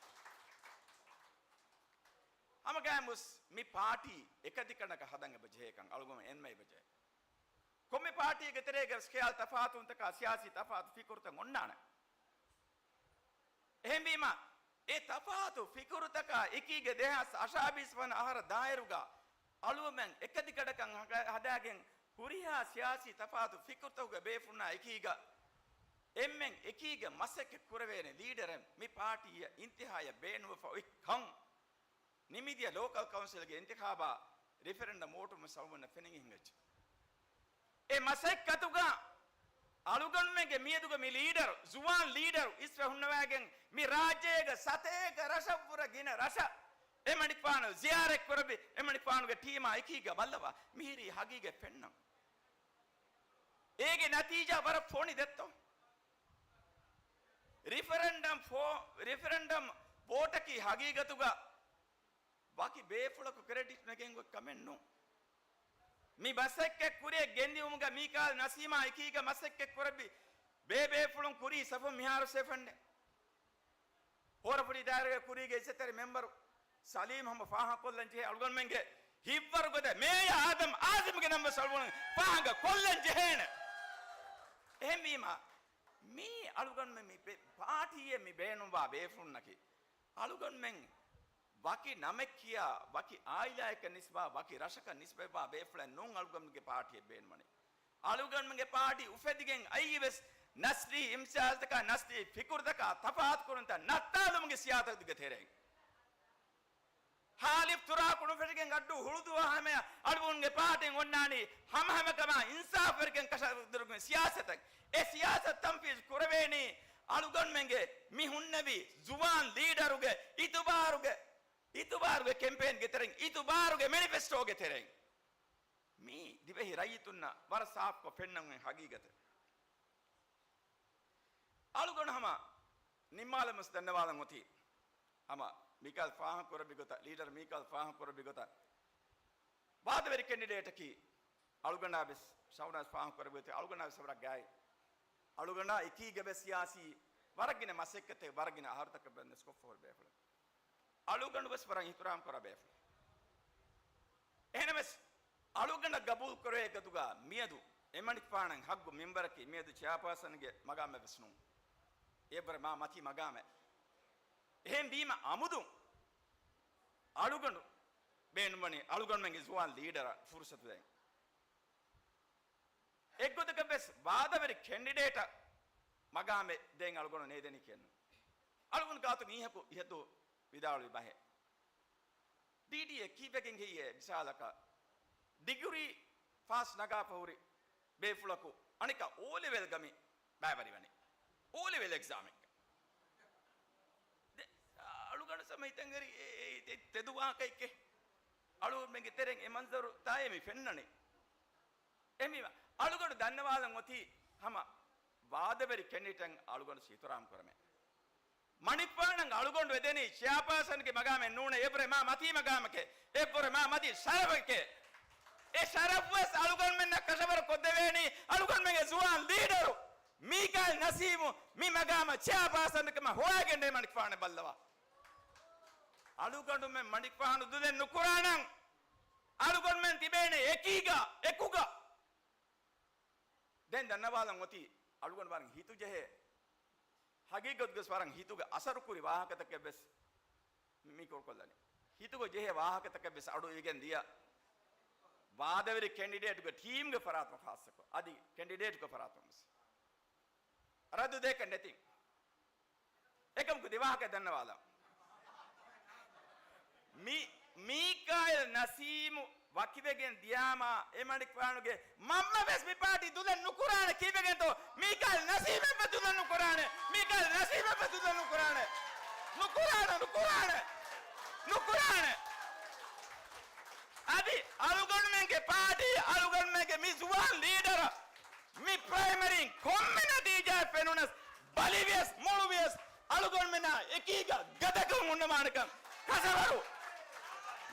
ހަމަގައިމުސް މި ޕާޓީ އެކަދިކަނޑަކަށް ހަދަން އެބަ ޖެހޭކަން އަޅުގަނޑު އެންމެ އެބަ ޖެހޭ. ކޮންމެ ޕާޓީގެ ތެރޭގަ ވެސް ޚިޔާލު ތަފާތުވުންތަކާ ސިޔާސީ ތަފާތު ފިކުރުތައް އޮންނާނެ. އެހެންވީމަ، އެ ތަފާތު ފިކުރުތަކާ އެކީގަ ދެހާސް އަށާވީސް ވަނަ އަހަރަށް ދާއިރުގަ އަޅުގަނޑުމެން އެކަދިކަޑަކަށް ހަގ-، ހަދާގެން ހުރިހާ ސިޔާސީ ތަފާތު ފިކުރުތަކުގެ ބޭފުޅުންނާ އެކީގަ އެންމެން އެކީގަ މަސައްކަތް ކުރެވޭނެ ލީޑަރެއް މި ޕާޓީއަށް އިންތިހާޔަށް ބޭނުންވެފަ އޮތް ކަން. ނިމިދިޔަ ލޯކަލް ކައުންސިލްގެ އިންތިޚާބާ ރިފަރެންޑަމް ވޯޓުން ވެސް އަޅުގަނޑަށް ފެނިގެން ހިނގައްޖެ. އެ މަސައްކަތުގަ އަޅުގަނޑުމެންގެ މިއަދުގެ މި ލީޑަރު، ޒުވާން ލީޑަރު އިސްވެ ހުންނަވައިގެން މި ރާއްޖޭގެ ސަތޭކަ ރަށަށްވުރެ ގިނަ ރަށަށް އެމަނިކުފާނު ޒިޔާރަތް ކުރެއްވި، އެމަނިކުފާނުގެ ޓީމާ އެކީގަ ބައްލަވާ މިހިރީ ހަގީގަތް ފެންނަން. އޭގެ ނަތީޖާ ވަރަށް ފޮނި ދެއްތޯ؟ ރިފަރެންޑަމް ފޯ-، ރިފަރެންޑަމް ވޯޓަކީ ހަގީގަތުގަ ވަކި ބޭފުޅަކު ކްރެޑިޓް ނެގެން އޮތް ކަމެއް ނޫން. މި މަސައްކަތް ކުރިއަށް ގެންދިއުމުގަ މީކާލް ނަސީމާ އެކީގަ މަސައްކަތް ކުރެއްވި ބޭބޭފުޅުން ކުރީ ސަފުން މިހާރު ސެފަންޑެ. ހޯރަފުށި ދާއިރާގެ ކުރީގެ އިއްޒަތްތެރި މެމްބަރު ސަލީމް ހަމަ ފާހަގަކޮށްލަން ޖެހޭ އަޅުގަނޑުމެންގެ ހިތްވަރު ގޮތަށް މޭޔަ އާދަމް އާޒިމްގެ ނަން ވެސް އަޅުގަނޑު ފާހަގަކޮށްލަން ޖެހޭނެ. އެހެންވީމަ، މީ އަޅުގަނޑުމެން މި ބެ-، ޕާޓީއެއް މި ބޭނުންވާ ބޭފުޅުންނަކީ، އަޅުގަނޑުމެން ވަކި ނަމެއް ކިޔާ، ވަކި އާއިލާއަކަށް ނިސްބާ، ވަކި ރަށަކަށް ނިސްބަތްވާ ބޭފުޅެއް ނޫން އަޅުގަނޑުގެ ޕާޓީއެއް ބޭނުންވަނީ. އަޅުގަނޑުމެންގެ ޕާޓީ އުފެދިގެން އައީ ވެސް ނަސްލީ އިމްތިޔާޒްތަކާ، ނަސްލީ ފިކުރުތަކާ ތަފާތުކުރުންތައް ނައްތާލުމުގެ ސިޔާސަތުގެ ތެރެއިން. ހާލިފް ތުރާކުޑު ފެށިގެން އައްޑޫ ހުޅުދުވާ ހަމަޔަށް އަޅުގަނޑުގެ ޕާޓީން އޮންނާނީ ހަމަހަމަކަމާ އިންސާފުވެރިކަން ކަށަވަރުކުރުމުގެ ސިޔާސަތެއް. އެ ސިޔާސަތު ތަންފީޒު ކުރެވޭނީ އަޅުގަނޑުމެންގެ މި ހުންނެވި ޒުވާން ލީޑަރުގެ އިތުބާރުގެ، އިތުބާރުގެ ކެމްޕޭންގެ ތެރެއިން، އިތުބާރުގެ މެނިފެސްޓޯގެ ތެރެއިން. މީ ދިވެހި ރައްޔިތުންނަށް ވަރަށް ސާފުކޮށް ފެންނަން ހަގީގަތެއް. އަޅުގަނޑު ހަމަ ނިންމާލަމުސް ދަންނަވާލަން އޮތީ، ހަމަ މީކާލް ފާހަގަ ކުރެއްވި ގޮތަށް، ލީޑަރު މީކާލް ފާހަގަ ކުރެއްވި ގޮތަށް، ވާދަވެރި ކެންޑިޑޭޓަކީ އަޅުގަނޑާ ވެސް، ޝައުނާޒް ފާހަގަ ކުރެއްވި ގޮތަށް އަޅުގަނޑާ ވެސް ވަރަށް ގާތް. އަޅުގަނޑާ އެކީގަ ވެސް ސިޔާސީ ވަރަށް ގިނަ މަސައްކަތެއް، ވަރަށް ގިނަ އަހަރުތަކަށް ބަންދެސްކޮށްފަ ހުރި ބޭފުޅެއް. އަޅުގަނޑު ވެސް ވަރަށް އިޙްތިރާމް ކުރާ ބޭފުޅެއް. އެހެނަސް، އަޅުގަނޑަށް ގަބޫލު ކުރެވޭ ގޮތުގަ މިއަދު އެމަނިކުފާނަށް ހައްގު މިންބަރަކީ މިއަދު ޗެއާޕާސަންގެ މަގާމެއް ވެސް ނޫން. އެއަށްވުރެ މާ މަތީ މަގާމެއް. އެހެންވީމަ އަމުދުން އަޅުގަނޑު ބޭނުންވަނީ އަޅުގަނޑުމެންގެ ޒުވާން ލީޑަރަށް ފުރުސަތު ދޭން. އެއްގޮތަކަށް ވެސް ވާދަވެރި ކެންޑިޑޭޓަށް މަގާމެއް ދޭން އަޅުގަނޑު ނޭދެނީ ކިޔަން. އަޅުގަނޑު ގާތު މީހަކު އިހަދު ވިދާޅުވި ބަހެއް. ޑީޑީއޭ ކީއްވެގެން ހެއްޔޭ މިސާލަކަށް ޑިގްރީ ފާސް ނަގާފަ ހުރި ބޭފުޅަކު އަނެކާ އޯ ލެވެލްގަ މި ބައިވެރިވަނީ. އޯ ލެވެލް އެގްޒާމެއްގަ. ދެ-، އަޅުގަނޑު ސަމަ ހިތަށް އެރި އެ-، އެ-، ތެ-، ތެދު ވާހަކައެކޭ. އަޅުގަނޑުމެންގެ ތެރެއިން އެ މަންޒަރު ތާއޭ މި ފެންނަނީ. އެހެންވީމަ، އަޅުގަނޑު ދަންނަވާލަން އޮތީ ހަމަ ވާދަވެރި ކެންޑިޑޭޓަށް އަޅުގަނޑު އިހްތިރާމް ކުރަމޭ. މަނިކުފާނަށް އަޅުގަނޑު އެދެނީ ޗެއާޕާސަންގެ މަގާމެއް ނޫނޭ، އެއަށްވުރެ މާ މަތީ މަގާމެކޭ، އެއަށްވުރެ މާ މަތީ ޝަރަފެކޭ. އެ ޝަރަފް ވެސް އަޅުގަނޑުމެންނަށް ކަށަވަރު ކޮށްދެވޭނީ އަޅުގަނޑުމެންގެ ޒުވާން ލީޑަރު މީކާއިލް ނަސީމު މި މަގާމަށް ޗެއާޕާސަންކަމަށް ހޮވާގެންނޭ މަނިކުފާނެއް ބައްލަވާ. އަޅުގަނޑުމެން މަނިކުފާނު ދުލެއް ނުކުރާނަން. އަޅުގަނޑުމެން ތިބޭނެ އެކީގަ، އެކުގަ. ދެން ދަންނަވާލަން އޮތީ އަޅުގަނޑު ވަރަށް ހިތުޖެހޭ، ހަގީގަތުގަސް ވަރަށް ހިތުގަ އަސަރުކުރި ވާހަކަތަކެއް ވެސް މި ކުރުކޮށްލަނީ. ހިތުގަ ޖެހޭ ވާހަކަތަކެއް ވެސް އަޑު އިވިގެން ދިޔަ ވާދަވެރި ކެންޑިޑޭޓުގެ ޓީމްގެ ފަރާތުން ޚާއްޞަކޮށް، އަދި ކެންޑިޑޭޓުގެ ފަރާތުން ވެސް ރައްދު ދޭކަށް ނެތިން. އެކަމަކު ދެވާހަކަ ދަންނަވާލާ. މި، މީކާއިލް ނަސީމު ވަކިވެގެން ދިޔާމާ، އެމަނިކުފާނުގެ މަންމަ ވެސް މި ޕާޓީ ދުލެއް ނުކުރާނެ. ކީއްވެގެންތޯ؟ މީކާއިލް ނަސީމެއް ވެސް ދުލެއް ނުކުރާނެ. މީކާއިލް ނަސީމެއް ވެސް ދުލެއް ނުކުރާނެ. ނުކުރާނެ، ނުކުރާނެ، ނުކުރާނެ. އަދި އަޅުގަނޑުމެންގެ ޕާޓީ، އަޅުގަނޑުމެންގެ މި ޒުވާން ލީޑަރަށް މި ޕްރައިމަރީން ކޮންމެ ނަތީޖާއެއް ފެނުނަސް، ބަލިވިޔަސް މޮޅުވިޔަސް، އަޅުގަނޑުމެންނާ އެކީގަ ގަދަކަން ހުންނަވާނެކަން ކަށަވަރު.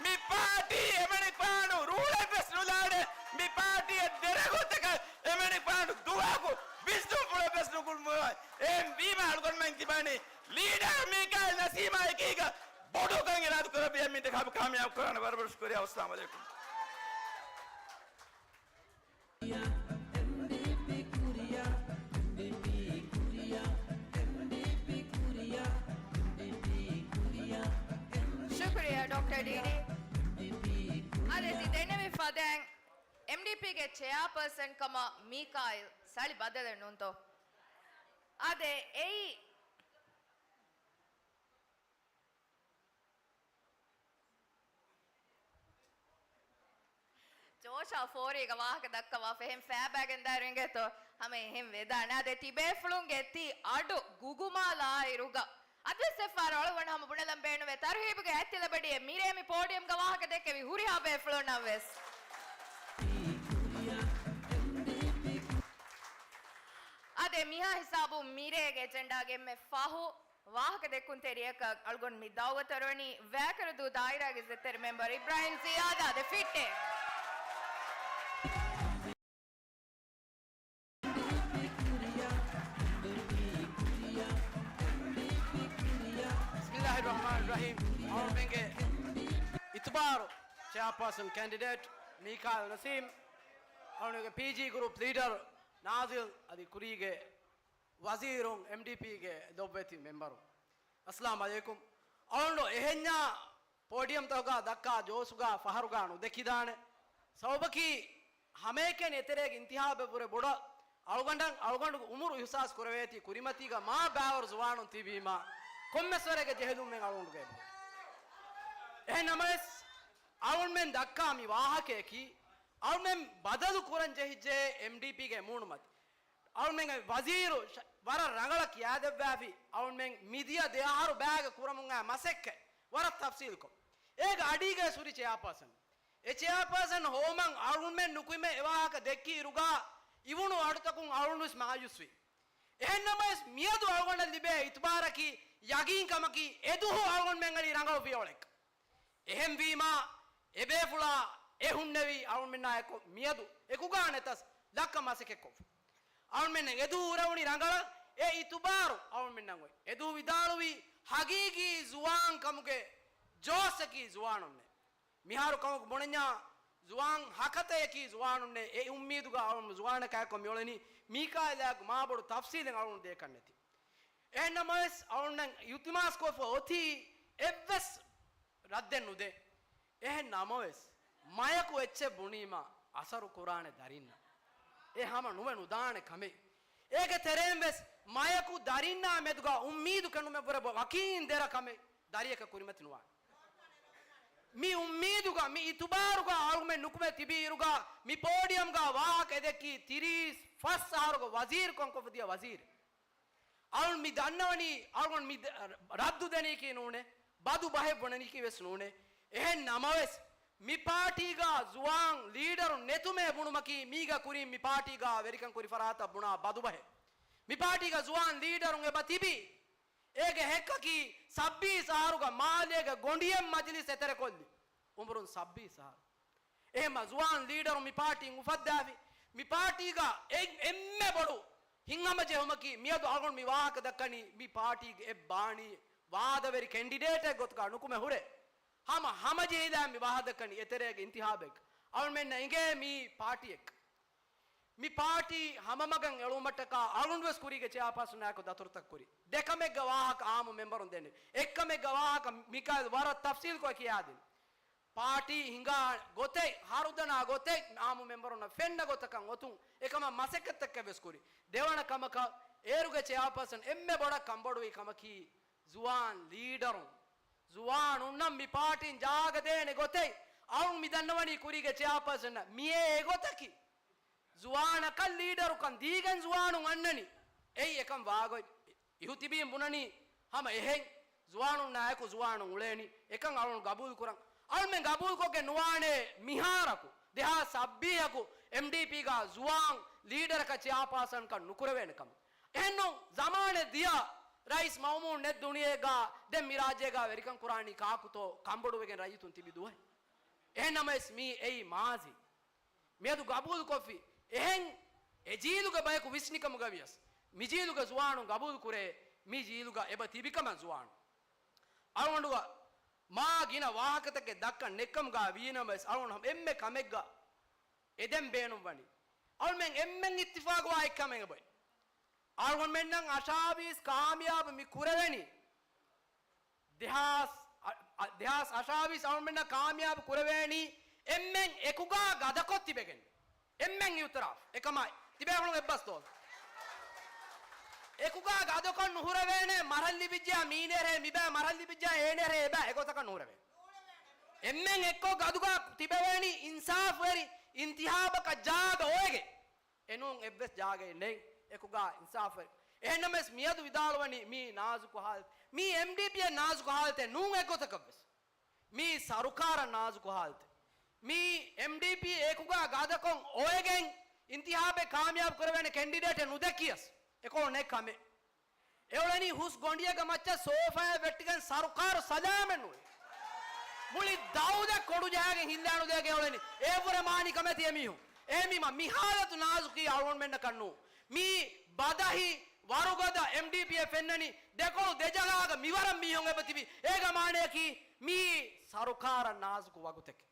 މި ޕާޓީ އެމަނިކުފާނު ރޫޅެއްވެސް ނުލާނެ. މި ޕާޓީއަށް ދެރަގުތަކަށް އެމަނިކުފާނު ދުވަހަކު ވިސްނުންފުޅެއްވެސް ނުކުޅުމުން. އެހެންވީމަ އަޅުގަނޑުމެން ތިބާނީ ލީޑަރ މީކާއިލް ނަސީމާ އެކީގަ ބޮޑުކަން އިރާދަކުރެއްވިޔަ މި އިންތިޚާބު ކާމިޔާބު ކުރާނެ. ވަރަށް ވަރަށް ޝުކުރިއްޔާ. އައްސަލާމު ޢަލައިކުމް. ޝުކުރިއްޔާ ޑޮކްޓަރ ޑީޑީ. އާދެ، ތި ދެންނެވި ފަދައިން އެމްޑީޕީގެ ޗެއާޕާސަން ކަމަށް މީކާއިލް ސަޅި ބަދަލެއް ނޫންތޯ؟ އާދެ، އެއީ ޖޯޝާ ފޯރީގަ ވާހަކަ ދައްކަވާފަ އެހެން ފައިބައިގެން ދާއިރު އިނގޭތޯ؟ ހަމަ އެހެން ވެދާނެ. އާދެ، ތިބޭފުޅުންގެ ތި އަޑު ގުގުމާލާއިރުގަ އަދިވެސް އެއްފަހަރު އަޅުގަނޑު ހަމަ ބުނެލަން ބޭނުވޭ. ތަރުހީބުގެ އަތްތިލަބަޑިއެއް މިރޭ މި ޕޯޑިއަމްގަ ވާހަކަ ދެއްކެވި ހުރިހާ ބޭފުޅުންނަށް ވެސް. އާދެ، މިހާ ހިސާބުން މިރޭގެ އެޖެންޑާގެ އެންމެ ފަހު ވާހަކަ ދެއްކުންތެރިޔަކަށް އަޅުގަނޑު މި ދައުވަތު އަރުވަނީ ވޭކަރުދޫ ދާއިރާގެ އިއްޒަތްތެރި މެމްބަރު އިބްރާހިމް ޒިޔާދާ. ދެ ފިއްޓޭ. ބިސްމިއްލާހި ރަޙްމާނި ރަޙީމް. އަޅުގަނޑުމެންގެ އިތުބާރު ޗެއާޕާސަން ކެންޑިޑޭޓް މީކާއިލް ނަސީމް، އަޅުގަނޑުގެ ޕީޖީ ގްރޫޕް ލީޑަރ ނާޒިލް އަދި ކުރީގެ ވަޒީރުން، އެމްޑީޕީގެ ލޮބުވެތި މެމްބަރު، އައްސަލާމު ޢަލައިކުމް. އަޅުގަނޑު އެހެންޏާ ޕޯޑިއަމްތަކުގަ ދައްކާ ޖޯޝުގަ ފަހަރުގަ ނުދެކިދާނެ. ސަބަބަކީ ހަމައެކަނި އެތެރޭގެ އިންތިހާބެއްވުރެ ބޮޑަށް އަޅުގަނޑަށް، އަޅުގަނޑުގެ އުމުރު އިހުސާސް ކުރެވޭތީ ކުރިމަތީގަ މާ ބާވަރު ޒުވާނުން ތިބީމަ ކޮންމެސް ވަރެއްގެ ޖެހިލުންމެއް އަޅުގަނޑުގައި އެބަހުރި. އެހެން ނަމަވެސް އަޅުގަނޑުމެން ދައްކާ މި ވާހަކަޔަކީ އަޅުގަނޑުމެން ބަދަލު ކުރަން ޖެހިއްޖެ އެމްޑީޕީގެ މޫނުމަތި. އަޅުމެން ވަޒީރު ޝަ-، ވަރަށް ރަނގަޅަށް ކިޔާދެއްވާފި، އަޅުމެން މިދިޔަ ދެ އަހަރު ބައިގަ ކުރަމުން އައި މަސައްކަތް ވަރަށް ތަފްސީލްކޮށް. އޭގެ އަޑީގައި ހުރި ޗެއާޕާސަން. އެ ޗެއާޕާސަން ހޮވުމަށް އަޅުމެން ނުކުތްމެ އެ ވާހަކަ ދެއްކި އިރުގަ އިވުނު އަޑުތަކުން އަޅުން ވެސް މާޔޫސްވި. އެހެން ނަމަވެސް މިއަދު އަޅުގަނޑަށް ލިބޭ އިތުބާރަކީ ޔަގީން ކަމަކީ އެދުހު އަޅުގަނޑުމެން އަންނަނީ ރަނގަޅު ފިޔަވަޅެއް. އެހެންވީމާ، އެބޭފުޅާ އެ ހުންނެވީ އަޅުމެންނާއެކު މިއަދު އެކުގާ ނެތަސް ލައްކަ މަސައްކަތްކޮށްފަ. އަޅުމެންނަށް އެދު ހުރެވުނީ ރަނގަޅަށް އެ އިތުބާރު އަޅުމެންނަށް އޮތް. އެދު ވިދާޅުވީ ހަގީގީ ޒުވާން ކަމުގެ ޖޯސްއަކީ ޒުވާނުންނޭ. މިހާރު ކަމަކު ބުނަންޏާ ޒުވާން ހަކަތަޔަކީ ޒުވާނުންނޭ. އެ އުއްމީދުގަ އަޅުން ޒުވާނަކާއެކު މިއުޅެނީ. މީކާއިލާއެކު މާބޮޑު ތަފްސީލެއް އަޅުން ދޭކަށް ނެތި. އެހެންނަމަވެސް އަޅުންނަށް އިލްތިމާސްކޮށްފަ އޮތީ އެއްވެސް ރައްދެއް ނުދޭ. އެހެން ނަމަވެސް، މަޔަކު އެއްޗެއް ބުނީމަ އަސަރު ކުރާނެ ދަރިންނަށް. އެ ހަމަ ނުވެ ނުދާނެ ކަމެއް. އޭގެ ތެރެއިން ވެސް މަޔަކު ދަރިންނާ މެދުގަ އުއްމީދު ކެނޑުމެއްވުރެ ވަކީން ދެރަ ކަމެއް ދަރިޔަކަށް ކުރިމަތި ނުވާނެ. މި އުއްމީދުގަ، މި އިތުބާރުގަ އަޅުމެން ނުކުމެ ތިބި އިރުގަ، މި ޕޯޑިއަމްގަ ވާހަކަ އެދެއްކީ ތިރީސް ފަސް އަހަރުގަ ވަޒީރުކަން ކޮށްފަ ދިޔަ ވަޒީރެއް. އަޅުން މި ދަންނަވަނީ، އަޅުން މި ދ-، ރައްދު ދެނީކީ ނޫނޭ، ބަދު ބަހެއް ބުނަނީކީ ވެސް ނޫނޭ. އެހެން ނަމަވެސް، މި ޕާޓީގަ ޒުވާން ލީޑަރު ނެތުމޭ ބުނުމަކީ، މީގަ ކުރިން މި ޕާޓީގަ ވެރިކަން ކުރި ފަރާތަށް ބުނާ ބަދު ބަހެއް. މި ޕާޓީގަ ޒުވާން ލީޑަރުން އެބަ ތިބީ. އޭގެ ހެއްކަކީ، ސައްބީސް އަހަރުގަ މާލޭގެ ގޮނޑިއެއް މަޖިލިސް އެތެރެކޮށްލި. އުމުރުން ސައްބީސް އަހަރު. އެހެންމަ ޒުވާން ލީޑަރު މި ޕާޓީން އުފައްދާފި. މި ޕާޓީގަ އެ-، އެންމެ ބޮޑު ހިތްހަމަޖެހުމަކީ، މިއަދު އަޅުގަނޑު މި ވާހަކަ ދައްކަނީ، މި ޕާޓީގެ އެއް ބާނީ ވާދަވެރި ކެންޑިޑޭޓެއް ގޮތުގަ ނުކުމެ ހުރެ. ހަމަ ހަމަޖެހިލާ މި ވާހަކަ ދައްކަނީ އެތެރޭގެ އިންތިހާބެއް. އަޅުމެންނަށް އެނގޭ މި ޕާޓީއެއް. މި ޕާޓީ ހަމަމަގަށް އެޅުމަށްޓަކާ އަޅުނޑުވެސް ކުރީގެ ޗެއާޕާސަނާއެކު ދަތުރުތައް ކުރި. ދެކަމެއްގެ ވާހަކަ އާއްމު މެމްބަރުން ދެންނެވި. އެއްކަމެއްގެ ވާހަކަ މިކާއިލް ވަރަށް ތަފްސީލްކޮށް ކިޔާދިން. ޕާޓީ ހިނގާ ގޮތެއް، ހަރުދަނާ ގޮތެއް، އާއްމު މެމްބަރުންނަށް ފެންނަ ގޮތަކަށް އޮތުން އެކަމަށް މަސައްކަތްތައް ވެސް ކުރި. ދެވަނަ ކަމަކަށް އޭރުގެ ޗެއާޕާސަން އެންމެ ބޮޑަށް ކަންބޮޑުވި ކަމަކީ، ޒުވާން ލީޑަރުން، ޒުވާނުންނަށް މި ޕާޓީން ޖާގަ ދޭނެ ގޮތެއް. އަޅުން މި ދަންނަވަނީ ކުރީގެ ޗެއާޕާސަން މިއޭ އެގޮތަކީ. ޒުވާނަކަށް ލީޑަރުކަން ދީގެން ޒުވާނުން އަންނަނީ. އެއީ އެކަން ވާގޮތް. އިހުތިބީން ބުނަނީ ހަމަ އެހެން. ޒުވާނުންނާއެކު ޒުވާނުން އުޅޭނީ. އެކަން އަޅުން ގަބޫލު ކުރަން. އަޅުމެން ގަބޫލުކޮށްގެން ނުވާނޭ މިހާރަކު ދެހާސް ސައްބީހަކު އެމްޑީޕީގަ ޒުވާން ލީޑަރަކަށް ޗެއާޕާސަންކަން ނުކުރެވޭނެ ކަމަށް. އެހެންނު ޒަމާނެއް ދިޔަ ރައީސް މައުމޫން ނެތް ދުނިޔޭގަ ދެން މި ރާއްޖޭގަ ވެރިކަން ކުރާނީ ކާކުތޯ ކަންބޮޑުވެގެން ރައްޔިތުން ތިބި ދުވަހެއް. އެހެން ނަމަވެސް މީ އެއީ މާޒީ. މިއަދު ގަބޫލުކޮށްފި. އެހެން އެ ޖީލުގެ ބަޔަކު ވިސްނިކަމުގަ ވިޔަސް، މި ޖީލުގެ ޒުވާނުން ގަބޫލު ކުރޭ، މި ޖީލުގަ އެބަ ތިބިކަމަށް ޒުވާނު. އަޅުގަނޑުގަ މާ ގިނަ ވާހަކަތަކެއް ދައްކަން ނެއްކަމުގަ ވީނަމަވެސް، އަޅުގަނޑު އެންމެ ކަމެއްގަ އެދެން ބޭނުންވަނީ. އަޅުމެން އެންމެން އިއްތިފާގުވާ އެއްކަމެއް އެބައި. އަޅުގަނޑުމެންނަށް އަށާވީސް ކާމިޔާބު މި ކުރެވެނީ. ދެހާސް، އަ، އަ، ދެހާސް އަށާވީސް އަޅުމެންނަށް ކާމިޔާބު ކުރެވޭނީ އެންމެން އެކުގާ ގަދަކޮށް ތިބެގެން. އެންމެން އިއުތިރާފް. އެކަމާ ތިބޭފުޅުން އެއްބަސް ދޯ. އެކުގާ ގަދަކޮށް ނުހުރެވޭނެ، މަރަށް ލިބިއްޖެޔާ މީނޭރޭ މިބައި، މަރަށް ލިބިއްޖެޔާ އޭނޭރޭ އެބައި، އެގޮތަކަށް ނުހުރެވޭ. އެންމެން އެއްކޮށް ގަދުގާ ތިބެވޭނީ އިންސާފުވެރި އިންތިހާބަކަށް ޖާގަ އޮވެގެން. އެނޫން އެއްވެސް ޖާގައެއް ނެތް އެކުގާ އިންސާފުވެރި. އެހެންނަމަވެސް މިއަދު ވިދާޅުވަނީ މީ ނާޒުކު ހާލަތެއް. މީ އެމްޑީޕީއަށް ނާޒުކު ހާލަތެއް ނޫން އެއްގޮތަކަށްވެސް. މީ ސަރުކާރަށް ނާޒުކު ހާލަތެއް. މީ އެމްޑީޕީ އެކުގާ ގަދަކޮށް އޮވެގެން އިންތިހާބެއް ކާމިޔާބު ކުރެވޭނެ ކެންޑިޑޭޓެއް ނުދެއްކިޔަސް އެކޮޅު ނެތް ކަމެއް. އެއުޅެނީ ހުސް ގޮނޑިއެއްގެ މައްޗަށް ސޯފާއެއް ވެއްޓިގެން ސަރުކާރު ސަލާމެއް ނުވެ. މުޅި ދައުލަތް ކޮޑުޖަހާގެން ހިއްލާނުލާގެން އެއުޅެނީ. އެއަށްވުރެ މާނީ ކަމެތި އެމީހުން. އެހެންވީމަ މި ހާލަތު ނާޒުކީ އަޅުގަނޑުމެންނަކަށް ނޫން. މީ ބަދަހި ވަރުގަދަ އެމްޑީޕީއެއް ފެންނަނީ ދެކޮޅު ދެޖަހާގަ މިވަރަށް މީހުން އެބަތިބި. އޭގެ މާނަޔަކީ މީ ސަރުކާރަށް ނާޒުކު ވަގުތެކެ.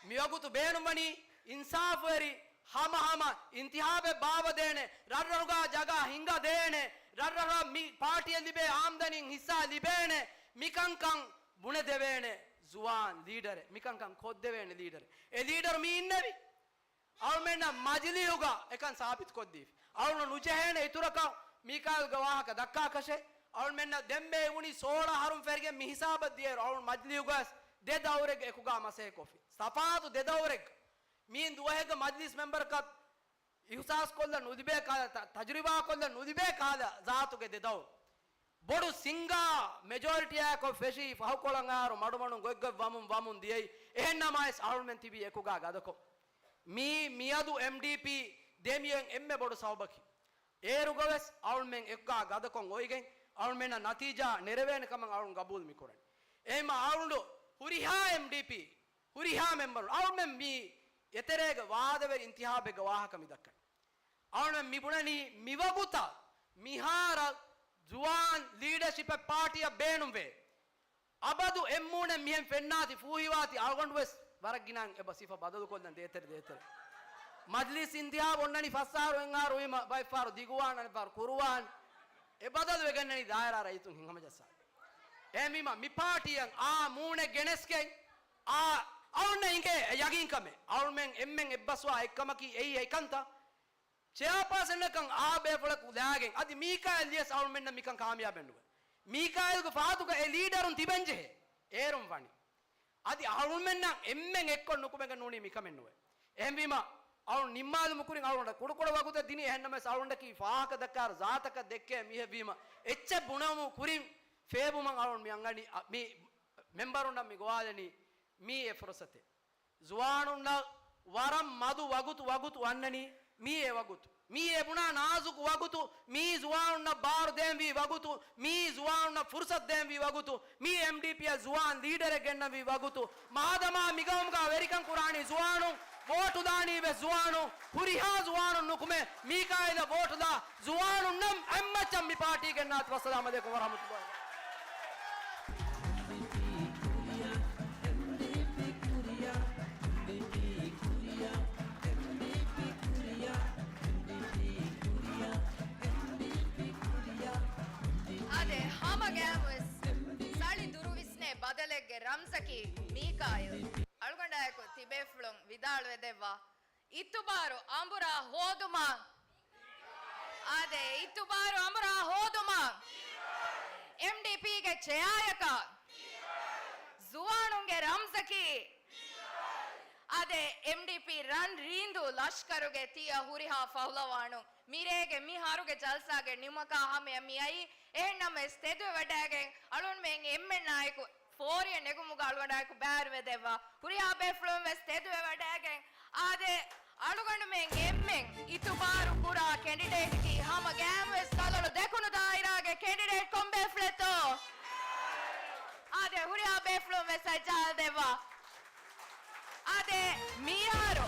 މިވަގުތު ބޭނުންވަނީ އިންސާފުވެރި ހަމަހަމަ އިންތިހާބެއް ބާވަދޭނެ، ރަށްރަށުގަ ޖަގާ ހިންގަދޭނެ، ރަށްރަށަށް މި ޕާޓީއަށް ލިބޭ އާމްދަނީން ހިއްސާ ލިބޭނެ، މިކަންކަން ބުނެދެވޭނެ ޒުވާން ލީޑަރެއް، މިކަންކަން ކޮށްދެވޭނެ ލީޑަރެއް. އެ ލީޑަރު މި އިންނެވި. އަޅުމެންނަށް މަޖިލީހުގަ އެކަން ސާބިތުކޮށްދީފި. އަޅުން ނުޖެހޭނެ އިތުރަކަށް މީކާއިލްގެ ވާހަކަ ދައްކާކަށެއް. އަޅުމެންނަށް ދެންމެ އިވުނީ ސޯޅަ އަހަރުން ފެށިގެން މި ހިސާބަށް ދިޔައިރު އަޅުން މަޖިލީހުގަވެސް ދެ ދައުރެއްގަ އެކުގާ މަސައްކަތްކޮށްފި. ތަފާތު ދެ ދައުރެއްގަ. މީން ދުވަހެއްގަ މަޖިލިސް މެމްބަރަކަށް އިހުސާސްކޮށްލަ ނުލިބޭ ކަހަލަ، ތަ-، ތަޖުރިބާކޮށްލަ ނުލިބޭ ކަހަލަ ޒާތުގެ ދެ ދައުރު. ބޮޑު ސިންގާ މެޖޯރިޓީއާއެކު ފެށީ ފަހުކޮޅަށް އަހަރު މަޑުމަޑުން ގޮތްގޮތް ވަމުން ވަމުން ދިޔައީ. އެހެންނަމަވެސް އަޅުމެން ތިބީ އެކުގާ ގަދަކޮށް. މީ މިއަދު އެމްޑީޕީ ދެމިއޮތް އެންމެ ބޮޑު ސަބަބަކީ. އޭރުގަވެސް އަޅުމެން އެކުގާ ގަދަކޮށް އޮތްގެން އަޅުމެންނަށް ނަތީޖާ ނެރެވޭނެ ކަމަށް އަޅުން ގަބޫލު މި ކުރަނީ. އެހެންމަ އަޅުނޑު ހުރިހާ އެމްޑީޕީ، ހުރިހާ މެމްބަރުން އަޅުމެން މީ އެތެރޭގެ ވާދަވެރި އިންތިހާބެއްގެ ވާހަކަ މި ދައްކަނީ. އަޅުމެން މި ބުނަނީ މިވަގުތަށް މިހާރަށް ޒުވާން ލީޑަޝިޕެއް ޕާޓީއަށް ބޭނުންވޭ. އަބަދު އެއްމޫނެއް މިހެން ފެންނާތި ފޫހިވާތި އަޅުގަނޑުވެސް ވަރަށް ގިނައިން އެބަ ސިފަ ބަދަލުކޮށްލަން ދޭތެރެ ދޭތެރެ. މަޖްލިސް އިންތިހާބު އޮންނަނީ ފަސް އަހަރު އެއް އަހަރު ވީމަ، ބައެއް ފަހަރު ދިގުވާން، އަނެއް ފަހަރު ކުރުވާން. އެ ބަދަލު ވެގެންނަނީ ދާއިރާ ރައްޔިތުން ހިތްހަމަޖައްސާ. އެހެންވީމަ، މި ޕާޓީއަށް އާ މޫނެއް ގެނެސްގެން، އާ އަޅުންނަށް އިނގޭ ޔަގީންކަމެއް. އަޅުމެން އެންމެން އެއްބަސްވާ އެއްކަމަކީ އެއީ އެކަންތައް. ޗެއާޕާސަނަކަށް އާ ބޭފުޅަކު ލާގެން، އަދި މީކާއިލް ލިޔަސް އަޅުމެންނަށް މިކަން ކާމިޔާބެއް ނުވޭ. މީކާއިލްގެ ފަހަތުގަ އެ ލީޑަރުން ތިބެންޖެހޭ. އޭރުން ވަނީ. އަދި އަޅުމެންނަށް އެންމެން އެއްކޮށް ނުކުމެގެން ނޫނީ މިކަމެއް ނުވޭ. އެހެންވީމަ، އަޅުން ނިންމާލުމު ކުރިން އަޅުގަނޑަށް ކުޑަކުޑަ ވަގުތެއް ދިނީ، އެހެންނަމަވެސް އަޅުގަނޑަކީ ފާހަގަ ދައްކާ ޒާތަކަށް ދެއްކޭ މީހެއްވީމަ، އެއްޗެއް ބުނެވުމު ކުރިން ފޭބުމަށް އަޅުން މި އަންގަނީ، އަ، މި މެމްބަރުންނަށް މި ގޮވާލަނީ މީ އެ ފުރުސަތެއް. ޒުވާނުންނަށް ވަރަށް މަދު ވަގުތު، ވަގުތު އަންނަނީ މީ އެ ވަގުތު. މީ އެ ބުނާ ނާޒުކު ވަގުތު. މީ ޒުވާނުންނަށް ބާރު ދޭންވީ ވަގުތު. މީ ޒުވާނުންނަށް ފުރުސަތު ދޭންވީ ވަގުތު. މީ އެމްޑީޕީއަށް ޒުވާން ލީޑަރެއް ގެންނަންވީ ވަގުތު. މާދަމާ މިގައުމުގަ ވެރިކަން ކުރާނީ ޒުވާނުން، ވޯޓު ދާނީ ވެސް ޒުވާނުން. ހުރިހާ ޒުވާނުން ނުކުމެ، މީކާއިލަށް ވޯޓު ދާ ޒުވާނުންނަށް އެއްމައްޗަށް މި ޕާޓީ ގެންނާތި. ވައްސަލާމް އަލައިކުމް ވަރަޙްމަތުﷲ. އާދެ، ހަމަ ގައިމުވެސް ސަޅި ދުރުވިސްނޭ ބަދަލެއްގެ ރަމްޒަކީ މީކާއިލް. އަޅުގަނޑާއެކު ތިބޭފުޅުން ވިދާޅުވެދެއްވާ. އިތުބާރު އަނބުރާ ހޯދުމަށް. އާދެ، އިތުބާރު އަނބުރާ ހޯދުމަށް. އެމްޑީޕީގެ ޗެއާޔަކަށް. ޒުވާނުންގެ ރަމްޒަކީ. އާދެ، އެމްޑީޕީ ރަން ރީނދޫ ލަޝްކަރުގެ ތިޔަ ހުރިހާ ފަހުލަވާނުން މިރޭގެ މި އަހަރުގެ ޖަލްސާގެ ނިމުމަކާ ހަމަޔަށް މިއައީ. އެހެންނަމަވެސް ތެދުވެވަޑައިގެން އަޅުންމެން އެންމެންނާއެކު ފޯރިއެއް ނެގުމުގަ އަޅުގަނޑާއެކު ބައިވެރިވެދެއްވާ. ހުރިހާ ބޭފުޅުން ވެސް ތެދުވެވަޑައިގެން، އާދެ، އަޅުގަނޑުމެން އެންމެން އިތުބާރު ކުރާ ކެންޑިޑޭޓަކީ ހަމަ ގައިމުވެސް ކަލޮޅު ދެކުނު ދާއިރާގެ ކެންޑިޑޭޓް ކޮން ބޭފުޅެއްތޯ؟ އާދެ، ހުރިހާ ބޭފުޅުން ވެސް އަތް ޖަހާލަދެއްވާ. އާދެ، މިއަހަރު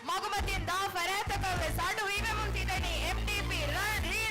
މަގުމަތިން ދާ ފަރާތްތަކަށް ވެސް އަޑު ހިމެމުން ތިދެނީ އެމްޑީޕީ ރަން ރީ